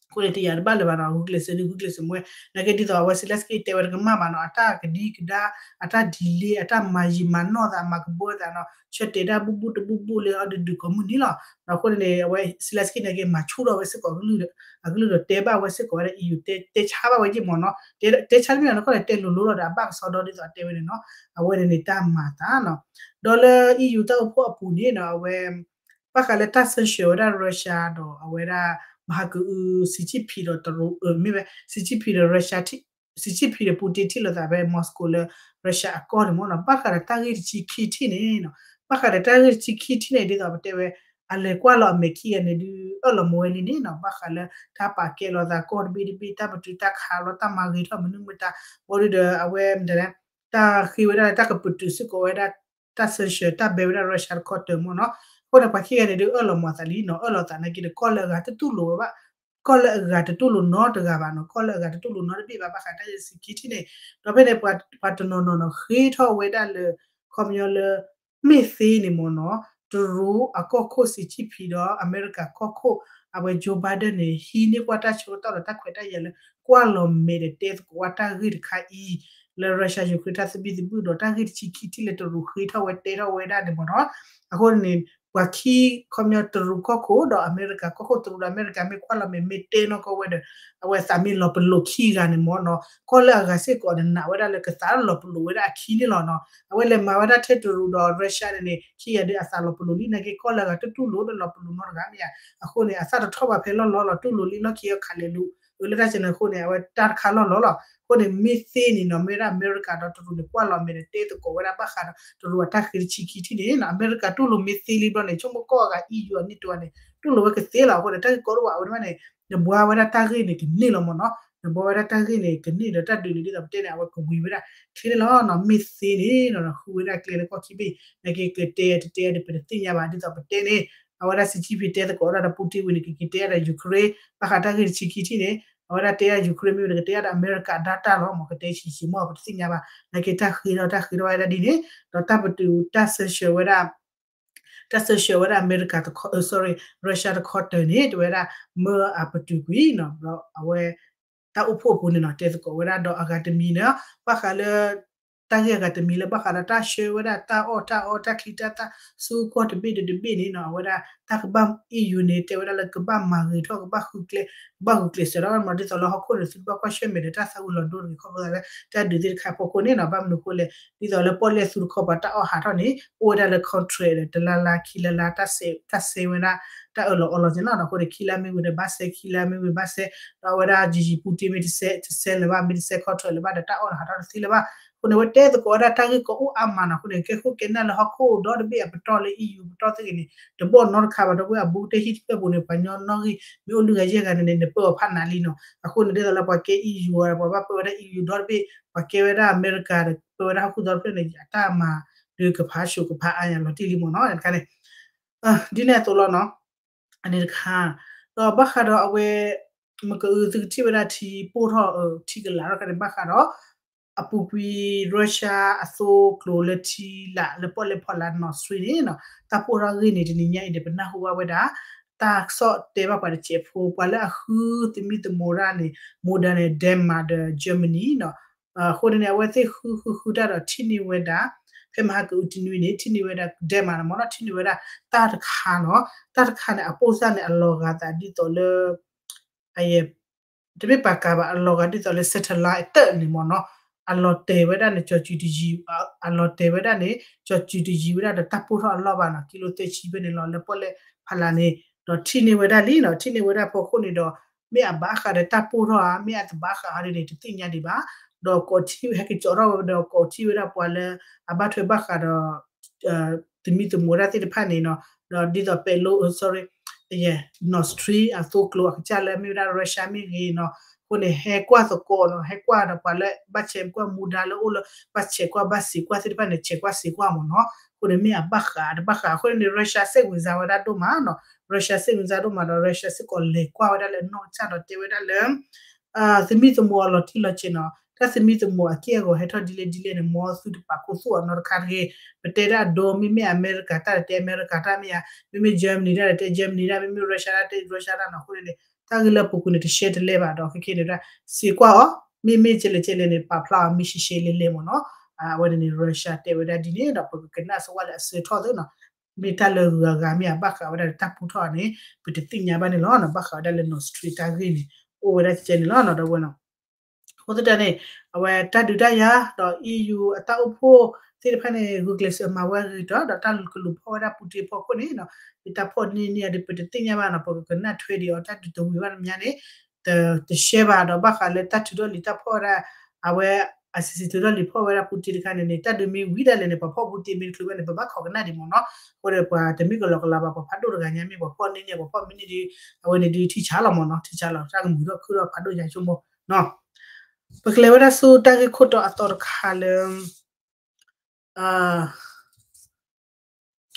အဃိန့ၣ် တယာ်တဘၣ်လၢၤဘၣ်နီၤ ဂုာ်ကျဲးစၢးဒုး ဂုာ်ကျဲးစၢးမ့ၢ်ဝဲ နာ်က့ဒ်သိးအဝဲ Zelensky တဲဝဲတကမၣ်ဘၣ်နီၤ အတၢ်ကဒံကဒါ အတၢ် delay အတၢ်မၤယံာ်မၤနီၢ်သး မၤကဘၢသးနီၤ ဆၢတဲာ်တၢ်ဘူၣ်ဘူၣ်တဘူၣ်ဘူၣ်လၢအီၤဒုးဒုးကိးမုၢ်နံၤလီၤ. အဃိန့ၣ် အဝဲ Zelensky နာ်က့ မၤဆူၣ်ထီၣ်ဝဲစ့ၢ်ကီး အကလုၢ်ဒီးတဲဘၣ်ဝဲစ့ၢ်ကီးဝဲဒၣ် E U တဲဆါဘၣ်ဝဲယ့ၢ်မ့ၢ်နီၤ တဲဆါတမ့ၢ်နီၤ နကီၢ်န့ၣ် တဲလိၤလိၤလီၤဒီးအဘၣ်ကစီဒီဒ်သိးအတဲဝဲန့ၣ်နီၤ အဝဲန့ၣ်န့ၣ် တၢ်မၤသးနီၤ ဒီးလၢ E U တၢ်အိၣ်ဖှိၣ်အပူၤန့ၣ်နီၤ အဝဲ ဘၣ်ဃးလၢတၢ် sanction ဝဲဒၣ် Russia ဒီးအဝဲဒၣ် မဟာက Xi Jinping ဒီးတရူး မ့ၢ်ဝဲ Xi Jinping ဒီး Russia ထံ Xi Jinping ဒီး Putin ထံၣ်လိာ်သးဖဲ Moscow လၢ Russia အကီၢ်န့ၣ်မ့ၢ်နီၤ, ဘၣ်ဃးဒီးတၢ်ဂ့ၢ်တဆံခံထံၣ်န့ၣ်နီၤ, ဘၣ်ဃးဒီးတၢ်ဂ့ၢ်တဆံခံထံၣ်န့ၣ် ဒ်သိးပတဲဝဲ အလဲၤကွၢ်လီၤအမဲာ်ခံဂၤန့ၣ်ဒုး အၢၣ်လီၤမၤဝဲလံန့ၣ်နီၤ, ဘၣ်ဃးလၢတၢ်ပာ်ကဲလိာ်သးကီၢ်တဘ့ၣ်တဘ့ၣ် တၢ်ပတုာ်တၢ်ခးလီၤ တၢ်မၤဂ့ၤထီၣ်မနုၤမတၤ, ဘၣ်ဒီးအဝဲမတၤလဲၣ် တၢ်ဃ့ဝဲဒၣ်လၢတၢ်ကပတုာ်စ့ၢ်ကီးဝဲဒၣ် တၢ် sanction တၢ်ဘဲဝဲဒၣ် Russia တခီတၢၢ်မ့ၢ်နီၤ, အဃိန့ၣ် ပှၤခံဂၤန့ၣ်ဒုး အၢၣ်လီၤမၤသးလံနီၤ, အၢၣ်လီၤသးနာ်က့ဒီး ကီၢ်လၢအဂၤတတူၢ်လိာ်ဝဲဘၣ်, ကီၢ်လၢအဂၤတတူၢ်လိာ်နီတဂၤဘၣ်နီၤ, ကီၢ်လၢအဂၤတတူၢ်လိာ်နီတဘ့ၣ်ဘၣ် ဘၣ်ဃးတၢ်ဂ့ၢ်တဆံခံထံၣ်န့ၣ်, ဒီးဖဲန့ၣ် ပှၤတနီၤနီၤနီၤ ဃ့ထီၣ်ဝဲဒၣ်လၢ ခီပညီလၢ မ့ၢ်သ့န့ၣ်မ့ၢ်နီၤ, တရူးအကီၢ်ခိၣ် Xi Jinping ဒီး အမဲရကၤကီၢ်ခိၣ် အဝဲ Joe Biden န့ၣ် ဟံးန့ၢ်ကွၢ်တၢ်ဆၢကတီၢ်ဒီးတၢ်ခွဲးတၢ်ယာ်လၢ ကွၢ်လီၤမဲာ်ဒီးတဲသကိးဝဲတၢ်ဂ့ၢ်တခါအံၤ လၢ Russia Ukraine တၢ်သဘံၣ်သဘုၣ်ဒီး တၢ်ဂ့ၢ်တဆံခံထံၣ်လၢတရူးဃ့ထီၣ်ဝဲတဲထီၣ်ဝဲဒၣ်န့ၣ်မ့ၢ်နီၤ, အဃိန့ၣ် ပှၤခံ ခီပညီတရူးကီၢ်ခိၣ်ဒီးအမဲရကၤကီၢ်ခိၣ် တရူးဒီးအမဲရကၤမ့ၢ်ကွၢ်လီၤမဲာ်မ့ၢ်တဲနီၢ်ကီၢ်ဝဲဒီး အဝဲသးမ့ၢ်လီၤပလိာ်ခံဂၤန့ၣ်မ့ၢ်နီၤ, ကီၢ်လၢအဂၤစ့ၢ်ကီးန့ၣ် နာ်ဝဲဒၣ်လၢကသးလီၤပလိာ်ဝဲဒၣ်အခံန့ၣ်လီၤနီၤ, အဝဲလဲၤမၤဝဲဒၣ်ထဲတရူးဒီး Russia န့ၣ်န့ၣ် ခံဂၤဒီးအသးလီၤပလိာ်လံ နာ်က့ကီၢ်လၢအဂၤတတူၢ်လိာ်ဒီးလီၤပလိာ်နီတဂၤမ့ၢ်ဧါ, အဃိန့ၣ် အသးတထီၣ်ဘၣ်ဖဲလီၢ်လီၢ်လီၤ တူၢ်လိာ်လံလီၢ်ခံအခါလဲၤလူၤ အလၢတၢ်ကန့ၣ်အဃိန့ၣ် အဝဲတၢ်တခါလီၢ်လီၢ်လီၤ, အဃိန့ၣ် မ့ၢ်သ့န့ၣ်နီၤ မ့ၢ်ဝဲဒၣ်အမဲရကၤဒီးတရူးန့ၣ် ကွၢ်လီၤမဲာ်ဒီးတဲသကိးဝဲဒၣ်ဘၣ်ဃးဒီးတရူးအတၢ်ဃ့တဆံခံထံၣ်န့ၣ်နီၤ, အမဲရကၤတူၢ်လိာ်မ့ၢ်သ့လံဘျီန့ၣ် ဆိကမိၣ်ကီၢ်အဂၤ EU အန့ၣ်တဝဲန့ၣ် တူၢ်လိာ်ဝဲကသ့လီၤ, အဃိန့ၣ် တၢ်ဂ့ၢ်ကီတအိၣ်ဘၣ် အဝဲန့ၣ်ဘၣ်န့ၣ် နဘှါဝဲဒၣ်တၢ်ဂ့ၢ်န့ၣ်ကန့ၢ်လီၤမ့ၢ်နီၤ, နဘှါဝဲဒၣ်တၢ်ဂ့ၢ်န့ၣ်ကန့ၢ်ဒီးတၢ်ဒုးန့ၣ် ဒ်သိးပတဲန့ၣ် အဝဲကဝံၤဝဲဒၣ်ချ့န့ၣ်လီၤနီၤ, မ့ၢ်သ့န့ၣ်နီၤ ဃုဝဲဒၣ်ကျဲလၢကီၢ်ခံဘ့ၣ် နာ်က့ကတဲတတဲဒီးပတသ့ၣ်ညါဘၣ် ဒ်သိးပတဲန့ၣ် အဝဲဒၣ် Xi Jinping တဲသကိးဝဲဒၣ်ဒီး Putin ဝံၤန့ၣ် ကက့ၤတဲဒီး Ukraine ဘၣ်ဃးတၢ်ဂ့ၢ်တဆံခံထံၣ်န့ၣ် အဝဲဒၣ်တဲဒၣ် Ukraine မ့ၢ်ဝံၤန့ၣ် ကတဲဒၣ်ဒီးအမဲရကၤဒၣ်တၢ်လီၤ မ့ၢ်ကတဲဆံးဆံးမ့ၢ်ပတသ့ၣ်ညါဘၣ် နာ်က့တၢ်ဃ့ထီၣ်တၢ်ဃ့ထီၣ်ဝဲဒၣ်ဒ်န့ၣ် ဒီးတၢ်ပတုာ်တၢ် sanction ဝဲဒၣ် တၢ် sanction ဝဲဒၣ်အမဲရကၤ sorry Russia တခီတၢၢ်န့ၣ် တဝဲဒၣ်မၢအပတုာ်ကွံာ်နီၤ ဒီးအဝဲ တၢ်အိၣ်ဖှိၣ်အပူၤန့ၣ်နီၤ တဲသကိးဝဲဒၣ်ဒီးအဂၤတမံၤန့ၣ် ဘၣ်ဃးလၢ တၢ်ဂ့ၢ်အဂၤတမံၤလၢဘၣ်ဃးဒီးတၢ်ဆှၢဝဲဒၣ်တၢ်အီၣ်တၢ်အီတၢ်ချံတၢ်သၣ်ဆူကီၢ်တဘ့ၣ်ဒီးတဘ့ၣ်န့ၣ်နီၤ အဝဲဒၣ်တၢ်ကဘၣ် EU န့ၣ် တဲဝဲဒၣ်လၢကဘၣ်မၤဂ့ၤထီၣ် ကဘၣ်ဃုကျဲ ကဘၣ်ဂုာ်ကျဲးစၢးထီၣ်မ့ၢ် ဒ်သိးလၢဟီၣ်ခိၣ်န့ၣ် သုတဘၣ်ကွၢ်ဆၢၣ်မဲာ်ဒီးတၢ်သၣ်ဝံၤလီၤဒိတဂ့ၤ ခီဖျိလၢတၢ်ဒုးသ့ၣ်တခါအဖီခိၣ်န့ၣ်နီၤ ဘၣ်မနုၤအဃိလဲၣ် ဒ်သိးလၢပီၣ်လဲၣ်သူတခီပှၤတၢ်အီၣ်ဟးထီၣ်န့ၣ် အိၣ်ဝဲဒၣ်လၢ contract ဒီးတလါလါခံလါလါ တၢ်ဆဲးဝဲဒၣ် တၢ်အၢၣ်လီၤအီလီၤန့ၣ်လီၤ. အဃိန့ၣ် ခံလါမ့ၢ်ဝံၤဒီးဘၣ်ဆဲး ခံလါမ့ၢ်ဝံၤဘၣ်ဆဲး ဒီးအဝဲဒၣ် Xi Jinping မ့ၢ်တဆဲး တဆဲးလၢၤဘၣ် မ့ၢ်တဆဲး contract လၢၤဘၣ်ဒီးတၢ်အီၣ်လီၤဟးထီၣ်တသ့လၢၤဘၣ်. အဃိန့ၣ် အဝဲတဲသကိးဝဲဒၣ်တၢ်ဂ့ၢ်ကီအိၣ်အါမးနီၤ. အဃိန့ၣ် ကဲခိၣ်ကဲနၢ်လၢဟီၣ်ခိၣ်ဒီတဘ့ၣ်အပတီၢ်လၢ EU ပတီၢ်သ့ၣ်ဂ့ၤန့ၣ် တဘီၣ်နီတခါဘၣ် ဒီပုၢ်ဝဲၢ်အဘူးကတၢၢ်ဟံၣ်တဖျၢၣ်ပူၤန့ၣ် ပှၤညီနီၣ်ဂံၢ် မ့ၢ်အိၣ်လွံၢ်ဂၤယဲၢ်ဂၤန့ၣ်န့ၣ် နပၢအီၤဖးနးလံနီၤ. အဃိန့ၣ် ဒ်သိးလၢပှၤကဲ EU ပှၤဘၣ်ပၢဝဲဒၣ် EU ဒီတဘ့ၣ် ပှၤကဲဝဲဒၣ်အမဲရကၤဒီး ပၢဝဲဒၣ်ဟီၣ်ခိၣ်ဒီတဖျၢၣ်န့ၣ် အတၢ်မၤဒုးကဖးဆူးကဖးအါညါလီၤတံၢ်လံမ့ၢ်နီၤ. တခါန့ၣ် ဒ်န့ၣ်အသိးလီၤနီၤ. အန့ၣ်တခါ ဒီးဘၣ်ဃးဒီးအဝဲ မ့ၢ်ကအု သုကထံၣ်ဝဲဒၣ်ထံပိၢ်ထီၣ် ထံကလးထီၣ်ခါန့ၣ် ဘၣ်ဃးဒီး အပူၤကွံာ် Russia အသိကျိၤလၢထံလာ်လၢပီၣ်လဲၣ်ဖီလာ် Nord Stream န့ၣ်နီၤ တၢ်ပိၢ်ထီၣ်ဂ့ၢ်န့ၣ် တနံၤညါအံၤန့ၣ် ပနၢ်ဟူဘၣ်ဝဲဒၣ် တၢ်ကစီၣ်တဲဘၣ်ပှၤတစဲးဖိ ပှၤလၢအဃုသမံသမိးတၢ်န့ၣ် မူဒါန့ၣ် Denmark ဒီး Germany နီၤ. အဃိန့ၣ်န့ၣ် အဝဲသ့ၣ်ဃုဃုဃုတၢ်ဒီးထံၣ်န့ၢ်ဝဲဒၣ် ဖဲမဟါကအုတနွံန့ၣ် ထံၣ်န့ၢ်ဝဲဒၣ် Denmark န့ၣ်မ့ၢ်နီၤ ထံၣ်န့ၢ်ဝဲဒၣ်တၢ်တခါနီၤ. တၢ်တခါန့ၣ် အပိၢ်စၢ်န့ၣ် အလီၤဂာ်သးဒ်သိးလၢ အယဲ တမ့ၢ်ပာ်ကါဘၣ် အလီၤဂာ်ဒ်သိးလၢ satellite အတၢၣ်န့ၣ်မ့ၢ်နီၤ အလီၤတဲာ်ဝဲဒၣ်န့ၣ် ကၠီၤစုၤတယံၤ အလီၤတဲာ်ဝဲဒၣ်န့ၣ် ကၠီၤစုၤတယံၤဝဲဒၣ်ဒီးတၢ်ပိၢ်ထီၣ်အလီၢ်ဘၣ်နီၤ ကံလိသၢဆံဖဲန့ၣ်လီၤ လၢပီၣ်လဲၣ်ဖီလာ်န့ၣ် ဒီးထံၣ်န့ၢ်ဝဲဒၣ်လံနီၤ ထံၣ်န့ၢ်ဝဲဒၣ်ဖီခိၣ်န့ၣ်ဒီး မ့ၢ်အဘၣ်ဃးဒီးတၢ်ပိၢ်ထီၣ်ဧါ မ့ၢ်အတဘၣ်ဃးဧါဒ်န့ၣ် တသ့ၣ်ညါဒံးဘၣ် ဒီးကိးထံၣ်ဟဲက့ၤကၠီးထီၣ်ဝဲဒီးကိးထံၣ်ဝဲဒၣ်ပှၤလၢ အဘၣ်ထွဲဘၣ်ဃးဒီး သမံသမိးတၢ်သ့ၣ်တဖၣ်န့ၣ်နီၤ ဒီးဒ်သိးပဲၤလိ sorry Nord Stream အသိကျိၤအကစၢ်လၢမ့ၢ်ဝဲဒၣ် Russia မ့ၢ်ဂ့ၤနီၤ အဃိန့ၣ် ဟဲကွၢ်သကိးနီၤ ဟဲကွၢ်ဒီးပှၤလၢဘၣ်ဆဲးကွၢ်မူဒါလၢအိၣ်လၢ ဘၣ်ဆဲးကွၢ်ဘၣ်စံးကွၢ်သ့ၣ်တဖၣ်န့ၣ် ဆဲးကွၢ်စံးကွၢ်မ့ၢ်နီၤ အဃိန့ၣ်မ့ၢ်အဘၣ်ဃးတဘၣ်ဃး အဃိန့ၣ် Russia စိတ်ဝင်စားဝဲဒၣ်ဒိၣ်မးနီၤ Russia စိတ်ဝင်စားဒိၣ်မး ဒီး Russia စ့ၢ်ကီးလဲၤကွၢ်ဝဲဒၣ်လၢအနီၢ်ကစၢ်ဒီးတဲဝဲဒၣ်လၢ သမံသမိးအလီၤတံၢ်လီၤဆဲးနီၤ တၢ်သမံသမိးအက့ၢ်အဂီၤဟဲထီၣ်ဒ်လဲၣ်ဒ်လဲၣ်န့ၣ် မ်သုတပာ်ခူသူၣ်အီၤနီတခါတဂ့ၤ ပတဲဒၣ်ဒိ မ့မ့ၢ်အမဲရကၤတၢ်ဒီးတဲအမဲရကၤတၢ်မ့ၢ်ဧါ မ့မ့ၢ် Germany တၢ်ဒီးတဲ Germany တၢ် မ့မ့ၢ် Russia တၢ်တဲ Russia တၢ်နီၤ အဃိန့ၣ် တၢ်ဂ့ၢ်လၢအပူၤကွံာ်န့ၣ် တရှဲတလဲဘၣ်ဒီး ခဲကနံၣ်န့ၣ် စံးကွၢ်အီၤ မ့မ့ၢ်ကဲလဲၣ်ကဲလဲၣ်န့ၣ် ပာ်ဖျါအီၤမ့ၢ်ရှဲရှဲလဲလဲမ့ၢ်နီၤ အဝဲန့ၣ်န့ၣ် Russia တဲဝဲဒၣ်ဒ်န့ၣ်ဒီး ပကကနၣ်စ့ၢ်ကီးလၢအဆၢထီၣ်သ့နီၤ မ့ၢ်တၢ်လၢဂၤဂၤမ့ၢ်အဘၣ်ဃးဝဲဒၣ်တၢ်ပိၢ်ထီၣ်န့ၣ် ပတသ့ၣ်ညါဘၣ်န့ၣ်လီၤ. ဘၣ်ဃးဝဲဒၣ်လၢ Nord Stream တၢ်ဂ့ၢ်န့ၣ် အိၣ်ဝဲဒၣ်ကဲန့ၣ်လီၤ ဒီပုၢ်ဝဲၢ်နီၤ အဃိသတးန့ၣ် အဝဲတၢ်ဒုးတၢ်ယၤဒီး EU အတၢ်အိၣ်ဖှိၣ်သ့ၣ်တဖၣ်န့ၣ် ဂုာ်ကျဲးစၢးမၤဝဲအဂ့ၤဒီး ဒီးတၢ်ကလူၤဖီၣ်ဝဲဒၣ် Putin ဖီခိၣ်န့ၣ် ယတၢ်ဖီၣ်န့ၢ်န့ၢ်အီၤဒီး ပတသ့ၣ်ညါဘၣ်နီၤ ပကကနၣ်ထွဲဒံးအီၤ တၢ်ဒုးတဝံၤဘၣ်တမံၤန့ၣ် တရှဲဘၣ်ဒီး ဘၣ်ဃးလၢတၢ်ထုးထီၣ်လံာ်တၢ်ဖီၣ်ဝဲဒၣ် အဝဲ ICC ထုးထီၣ်လံာ်ဖီၣ်ဝဲဒၣ် Putin တခါန့ၣ်န့ၣ် တၢ်ဒုးမ့ၢ်ဝံၤဒၣ်လဲာ်န့ၣ် ပှၤဖီၣ် Putin မ့ၢ်တချုးဘၣ်န့ၣ် ပဘၣ်ခိးကနၣ်ဒံးမ့ၢ်နီၤ. အဃိဒီးပှၤတမ့ၢ်ကလီကလီဘၣ် ပှၤဖးဒိၣ်တဂၤညါမ့ၢ် ပှၤဖီၣ်န့ၢ်န့ၣ် ပှၤဖီၣ်မ့ၢ်န့ၢ်ဒံး အဝဲန့ၣ်ဒုးထံဆးလီၤမ့ၢ်နီၤ ထံဆးလီၤ တၢ်ကမုာ်ထီၣ်ခုၣ်ထီၣ်ဖးဒိၣ်ညါဆိကမိၣ်နီၤ. ပကလဲၤဝဲဒၣ်ဆူတၢ်ဂ့ၢ်ခိၣ်တီအသီတခါလၢ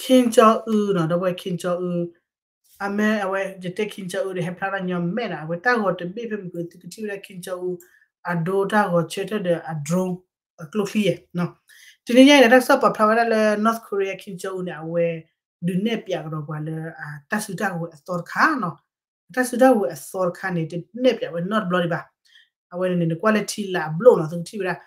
Kim Jong Un နီၤ ဒီပုၢ်ဝဲၢ် Kim Jong Un အမ့ၢ်အဝဲ ယတဲ Kim Jong Un ဒီး ဟဲဖျါထီၣ်ညီမဲာ်နီၤ အဝဲတၢ်ဂီၤတဘ့ၣ်ဖဲမုၢ်ကသုကထံၣ်ဝဲဒၣ် Kim Jong Un အဒိတၢ်ဂီၤဆၢထၢၣ်ဒီးအ drone အကျိချံယဲၢ်နီၤ. တနံၤညါအံၤန့ၣ် တၢ်ကစီၣ်ပာ်ဖျါဝဲဒၣ်လၢ North Korea Kim Jong Un န့ၣ် အဝဲဒုးနဲၣ်ပၠးကဒီးပှၤလၢ တၢ်စုတၢ်ဝဲၤအသီတခါနီၤ. တၢ်စုတၢ်ဝဲၤအသီတခါန့ၣ် တနဲၣ်ပၠးဝဲနီတဘျီဒံးဘၣ်. အဝဲန့ၣ်န့ၣ် နကွၢ်လၢထံလာ်အဘျိၣ်နီၤ သုကထံၣ်ဝဲဒၣ်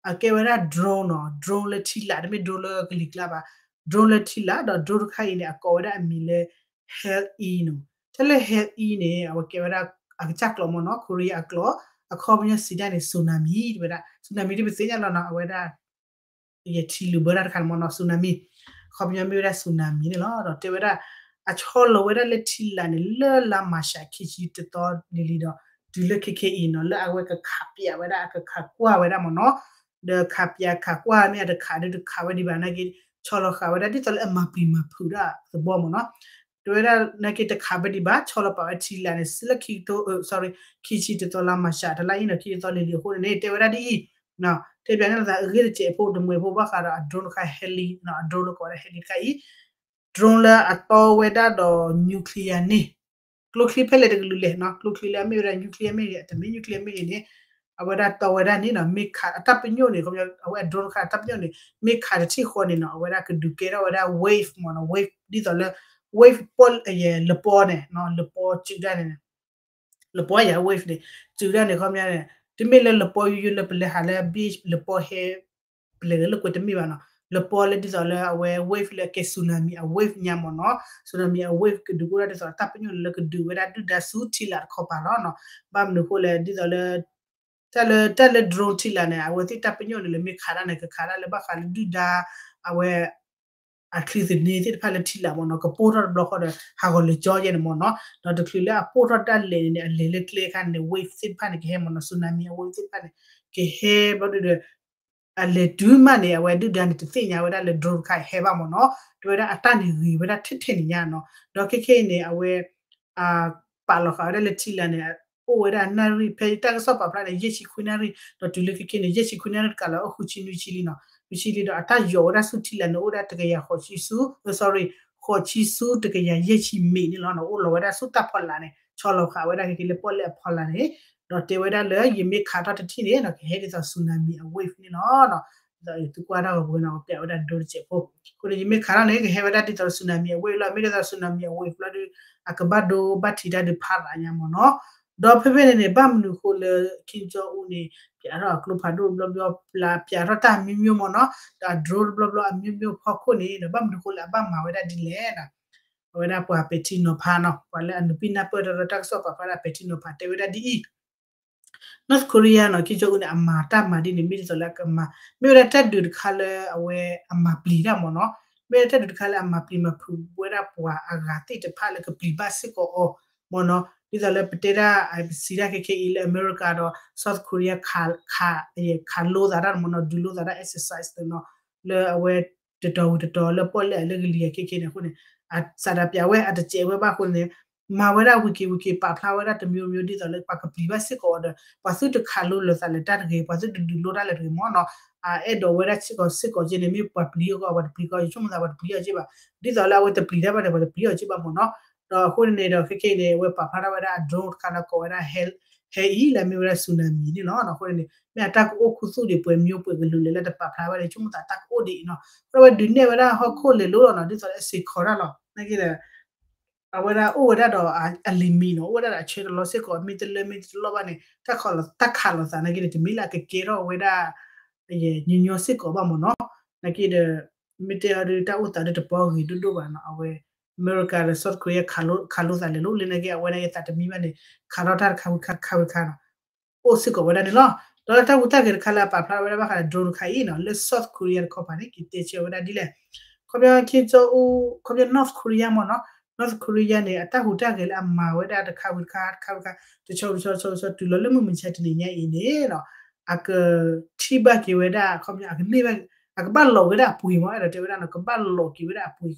အကဲဝဲဒၣ် drone နီၤ drone လၢထံလာ် တမ့ၢ် drone လၢကလံၤကျါဘၣ် drone လၢထံလာ် ဒီး drone တခါအံၤန့ၣ် အကိးဝဲဒၣ်အမံၤလၢ Hell E နီၤ. တၢ်လၢ Hell E န့ၣ် အဝဲကဲဝဲဒၣ် အကစၢ်ကျိာ်မ့ၢ်နီၤ Korea အကျိာ် အခီပညီစံးတၢ်န့ၣ် tsunami တဝဲဒၣ် tsunami တပသ့ၣ်ညါလီၤနီၤ အဝဲဒၣ် ယထံလုာ်ဘၢတၢ်တခါန့ၣ်မ့ၢ်နီၤ tsunami အခီပညီမ့ၢ်ဝဲဒၣ် tsunami န့ၣ်လီၤ. ဒီးတဲဝဲဒၣ် အဆီလီၤဝဲဒၣ်လၢထံလာ်န့ၣ် လၢလါမၤရှးခံဆံတသီလံၤလံၤဒီး တုၤလၢခဲခဲအံၤနီၤ လၢအဝဲကခးပၠးဝဲဒၣ် အကခးကွၢ်ဝဲဒၣ်မ့ၢ်နီၤ ဒီးခးပၠးခးကွၢ်မ့ၢ်အတခးဒုးတခးဝဲဒံးဘၣ်နာ်က့ ဆီလီၤဃာ်ဝဲဒၣ်ဒ်သိးလၢအမၤပျံၤမၤဖုးဒၣ်သဘီမ့ၢ်နီၤ တဲဝဲဒၣ်နာ်က့တခးဝဲဒံးဘၣ် ဆီလီၤပာ်ဝဲထံလာ်န့ၣ် ဆူလၢခံကထိ sorry ခံဆံတသီလါမၤရှး တလါအံၤနီၤ ခံဆံတသီလံၤလံၤအဃိန့ၣ်န့ၣ် တဲဝဲဒၣ်ဒ်အံၤ တဲပၠးန့ၣ်လီၤသးအဂ့ၢ်တစဲးဖိတမှဲးဖိဘၣ်ဃးဒီးအ drone တခါ Heli နီၤ အ drone လၢကိးဝဲဒၣ် Heli တခါအံၤ drone လၢအတီဝဲဒၣ်ဒီး nuclear န့ၣ် ကျိချံဖဲလဲၣ်တကလုာ်လဲၣ်နီၤ ကျိချံလၢအမ့ၢ်ဝဲဒၣ် nuclear မ့ၢ်ဂ့ၤ အတမ့ၢ် nuclear မ့ၢ်ဂ့ၤန့ၣ် အဝဲဒၣ်တီဝဲဒၣ်န့ၣ်နီၤ မ့ၢ်ခးအတၢ်ပညိၣ်န့ၣ် အဝဲအ drone တခါအတၢ်ပညိၣ်န့ၣ် မ့ၢ်ခးတထံၣ်ဃီန့ၣ်နီၤ အဝဲဒၣ်ကဒုးကဲထီၣ်ဝဲဒၣ် wave မ့ၢ်နီၤ wave ဒ်သိးလၢ wave ပီၣ် လပီန့ၣ် လပီစုဒၣ်န့ၣ် လပီယၤ wave န့ၣ် စုဒၣ်န့ၣ်ခီပညီန့ၣ် တမ့ၢ်လၢလပီယူယူလၢပလဲၤဟးလၢ beach လပီဟဲ ပလဲၤလၢကွဲးတမ့ၢ်ဘၣ်နီၤ လပီလၢဒ်သိးလၢအဝဲ wave လၢကဲ tsunami အ wave ညါမ့ၢ်နီၤ tsunami အ wave ကဒုးကအိၣ်ဒၣ်ဒ်သိးတၢ်ပညိၣ်န့ၣ် လၢကဒုးဝဲဒၣ်ဒုၣ်ဒါဆူထံလာ်တခီပၤလီၤနီၤ ဘၣ်မနုၤအဃိလဲၣ် ဒ်သိးလၢ တၢ်လၢ တၢ်လၢ drone ထံလာ်န့ၣ် အဝဲသ့ၣ်တၢ်ပညိၣ်န့ၣ် လၢမ့ၢ်ခးဒၣ်န့ၣ် ကခးဒၣ်လၢဘၣ်ဃးလၢဒုၣ်ဒါ အဝဲ အချံသန့သ့ၣ်တဖၣ်လၢထံလာ်မ့ၢ်နီၤ ကပိၢ်ထီၣ်တဘျီဃီဒီး ဟးဂီၤလၢာ်ကၠီယဲၢ်န့ၣ်မ့ၢ်နီၤ ဒီးတချုးလၢအပိၢ်ထီၣ်တၢ်လဲၤန့ၣ်န့ၣ် အလဲၤလၢကျဲအခါန့ၣ် wave သ့ၣ်တဖၣ်န့ၣ် ကဟဲမ့ၢ်နီၤ tsunami အ wave သ့ၣ်တဖၣ်န့ၣ် ကဟဲဘျီဒုဒီး အလဲၤတုၤမးန့ၣ် အဝဲဒုၣ်ဒါန့ၣ် တသ့ၣ်ညါဝဲဒၣ်လၢ drone တခါအံၤဟဲဘၣ်မ့ၢ်နီၤ တဲဝဲဒၣ်အတၢ်န့ၣ်ဂ့ၤဝဲဒၣ်ထဲထဲန့ၣ်ညါနီၤ ဒီးခဲခဲအံၤန့ၣ် အဝဲ ပာ်လီၤဃာ်ဝဲဒၣ်လၢထံလာ်န့ၣ် အိၣ်ဝဲဒၣ်နၣ်ရံၣ် ဖဲတၢ်ကစီၣ်ပာ်ဖျါန့ၣ် ယဲၢ်ဆံခွံနၣ်ရံၣ် ဒီးတုၤလၢခဲခဲန့ၣ် ယဲၢ်ဆံခွံနၣ်ရံၣ်တကးလၢအိၣ်ဃုဆံနွံဆံလံနီၤ နွံဆံလံဒီး အတၢ်ယိးဝဲဒၣ်ဆူထံလာ်န့ၣ် အိၣ်ဝဲဒၣ်တကယၤဃိးဆံဆူ sorry ဃိးဆံဆူတကယၤယဲၢ်ဆံမံးန့ၣ်လီၤနီၤ အိၣ်လီၤဝဲဒၣ်ဆူတၢ်ဖီလာ်န့ၣ် ဆီလီၤဃာ်ဝဲဒၣ်ခဲခဲလၢပီၣ်လဲၣ်အဖီလာ်န့ၣ် ဒီးတဲဝဲဒၣ်လၢယမ့ၢ်ခးထီၣ်တထံၣ်န့ၣ်နီၤ ကဟဲဒ်သိး tsunami အ wave န့ၣ်လီၤနီၤ ဒီးသုကွၢ်တၢ်ဂီၤပူၤနီၤ ပျးဝဲဒၣ်ဒိတစဲးဖိ အဃိန့ၣ် ယမ့ၢ်ခးထီၣ်န့ၣ် ကဟဲဝဲဒၣ်ဒ်သိး tsunami အ wave လီၤ မ့ၢ်ဒ်သိး tsunami အ wave လီၤဒီး အကဘၣ်ဒိဘၣ်ထံးတၢ်ဒုးဖးရးညါမ့ၢ်နီၤ ဒီးဖဲဖဲန့ၣ်န့ၣ် ဘၣ်မနုၤအဃိလၢ Kim Jong Un န့ၣ် ပျးထီၣ်အကျိဖးဒိၣ်ဘျီဘျီ ပျးထီၣ်တၢ်အမျိုးမျိုးမ့ၢ်နီၤ ဒီးအ drone တဘျီဘျီအမျိုးမျိုးဖီခိၣ်န့ၣ်ဒီး ဘၣ်မနုၤအဃိလၢအဘၣ်မၤဝဲဒၣ်ဒ်လဲၣ်နီၤ အဝဲဒၣ်ပှၤပဲာ်ထံနီၤဖးနီၤ ပှၤလၢအနုာ်ပံၣ်နၢ်ပၢၢ်တၢ်ဒီးတၢ်ကစီၣ်ပာ်ဖျါဒၣ်ပဲာ်ထံနီၤဖးတဲဝဲဒၣ်ဒ်အံၤ North Korea နီၤ Kim Jong Un န့ၣ် အမၤတၢ်မၤဒ်န့ၣ် မ့ၢ်ဒ်သိးလၢအကမၤ မ့ၢ်ဝဲဒၣ်တၢ်ဒုးတခါလၢအဝဲအမၤပျံၤတၢ်မ့ၢ်နီၤ မ့ၢ်ဝဲဒၣ်တၢ်ဒုးတခါလၢအမၤပျံၤမၤဖုးဝဲဒၣ်ပှၤအဂၤသ့ၣ်တဖၣ်လၢကပျံၤဘၣ်စ့ၢ်ကီးအီၤမ့ၢ်နီၤ ဒ်သိးလၢပတဲဒၣ် ပစံးဒၣ်ခဲခဲအံၤလၢအမဲရကၤဒီး South Korea ခး ခးလိသးတၢ်မ့ၢ်နီၤ ဒုးလိသးတၢ် exercise နီၤ လၢအဝဲတတီၤဝံၤတတီၤလၢပီၣ်လဲၣ်လၢကလံၤအခဲခဲန့ၣ်အဃိန့ၣ် အစးဒၣ်ပျးဝဲအတစဲးဝဲဘၣ်အဃိန့ၣ် မၤဝဲဒၣ်ဝံၤက့ၤဝံၤက့ၤ ပာ်ဖျါဝဲဒၣ်တမျိုးမျိုး ဒ်သိးလၢပှၤကပျံၤဘၣ်စ့ၢ်ကီးအီၤဒီး ပှၤသုတခးလိလၢာ်သးလၢာ်တၢ်တဂ့ၤ ပှၤသုတဒုးလိတၢ်လၢာ်တဂ့ၤမ့ၢ်နီၤ အအဲၣ်ဒိးဝဲဒၣ်စ့ၢ်ကီးစ့ၢ်ကီးက့န့ၣ် မ့ၢ်ပှၤပျံၤအီၤကီး ပှၤတပျံၤအီၤ ယဆိကမိၣ်သးပှၤတပျံၤအီၤက့ဘၣ် ဒ်သိးလၢအဝဲတပျံၤတၢ်ဘၣ်န့ၣ် ပှၤတပျံၤအီၤက့ဘၣ်မ့ၢ်နီၤ ဒီးအဃိန့ၣ်ဒီး ခဲခဲအံၤန့ၣ် အဝဲပာ်ဖျါထီၣ်ဝဲဒၣ်အ drone တခါလၢကိးဝဲဒၣ် Hell E လၢအမ့ၢ်ဝဲဒၣ် tsunami န့ၣ်လီၤ. အဃိန့ၣ် မ့ၢ်အတၢ်ကအိၣ်ခူသူၣ်ဒံး ပှဲၤမံၤပှဲၤကလုာ်လဲၣ်လၢတပာ်ဖျါဝဲဒၣ် ယဆိကမိၣ်သးတၢ်ကအိၣ်ဒံးအံၤနီၤ အဝဲဒုးနဲၣ်ဝဲဒၣ်ဟီၣ်ခိၣ်လဲၤလိလီၤနီၤ ဒ်သိးလၢအစ့ၤခီးတၢ်လီၤ နာ်က့ဒီး အဝဲဒၣ်အိၣ်ဝဲဒၣ်ဒီးအ limit နီၤ အိၣ်ဝဲဒၣ်ဒီးအဆၢတလီၢ်စ့ၢ်ကီး မ့ၢ်တလၢမ့ၢ်တလီၢ်ဘၣ်န့ၣ် တၢ်ခးလိာ်သးနာ်က့န့ၣ် တမ့ၢ်လၢအကကဲထီၣ်ဝဲဒၣ် ညီညီစ့ၢ်ကီးဘၣ်မ့ၢ်နီၤ နာ်က့ဒီး မ့ၢ်တဲအီၤဒီးတၢ်အိၣ်သးဒီးတပီဂ့ၤဒိၣ်ဒိၣ်ဘၣ်နီၤ အဝဲ အမဲရကၤဒီး South Korea ခးလိသးလဲၤလိလၢနာ်က့ အဝဲနာ်က့သးတမံဘၣ်န့ၣ် ခးထီၣ်တၢ်တခါဝံၤခါတခါဝံၤခါနီၤ အိၣ်စ့ၢ်ကီးဝဲဒၣ်န့ၣ်လီၤ. ဒီးလၢတၢ်ဟူးတၢ်ဂဲၤတခါလၢအပာ်ဖျါဝဲဒၣ်ဘၣ်ဃးဒီး drone တခါအံၤနီၤ လၢ South Korea တခီပၤန့ၣ် ကတဲဆၢဝဲဒၣ်ဒ်လဲၣ်. ခီပညီ Kim Jong Un ခီပညီ North Korea မ့ၢ်နီၤ North Korea န့ၣ် အတၢ်ဟူးတၢ်ဂဲၤလၢအမၤဝဲဒၣ်တခါဝံၤတခါ တခါဝံၤတခါ တဆီတဆီတဆီတဆီ တုၤလီၤလၢမုၢ်မဆါတနံၤညါအံၤန့ၣ်နီၤ အကထံၣ်ဘၣ်က့ၤဝဲဒၣ် ခီပညီ အကန့ၢ်ဘၣ် အကဘၣ်လီၤက့ၤဝဲဒၣ်အပှ့ၤမး အဲၣ်ဒိးတဲဝဲဒၣ်နီၤ ကဘၣ်လီၤက့ၤဝဲဒၣ်အပှ့ၤ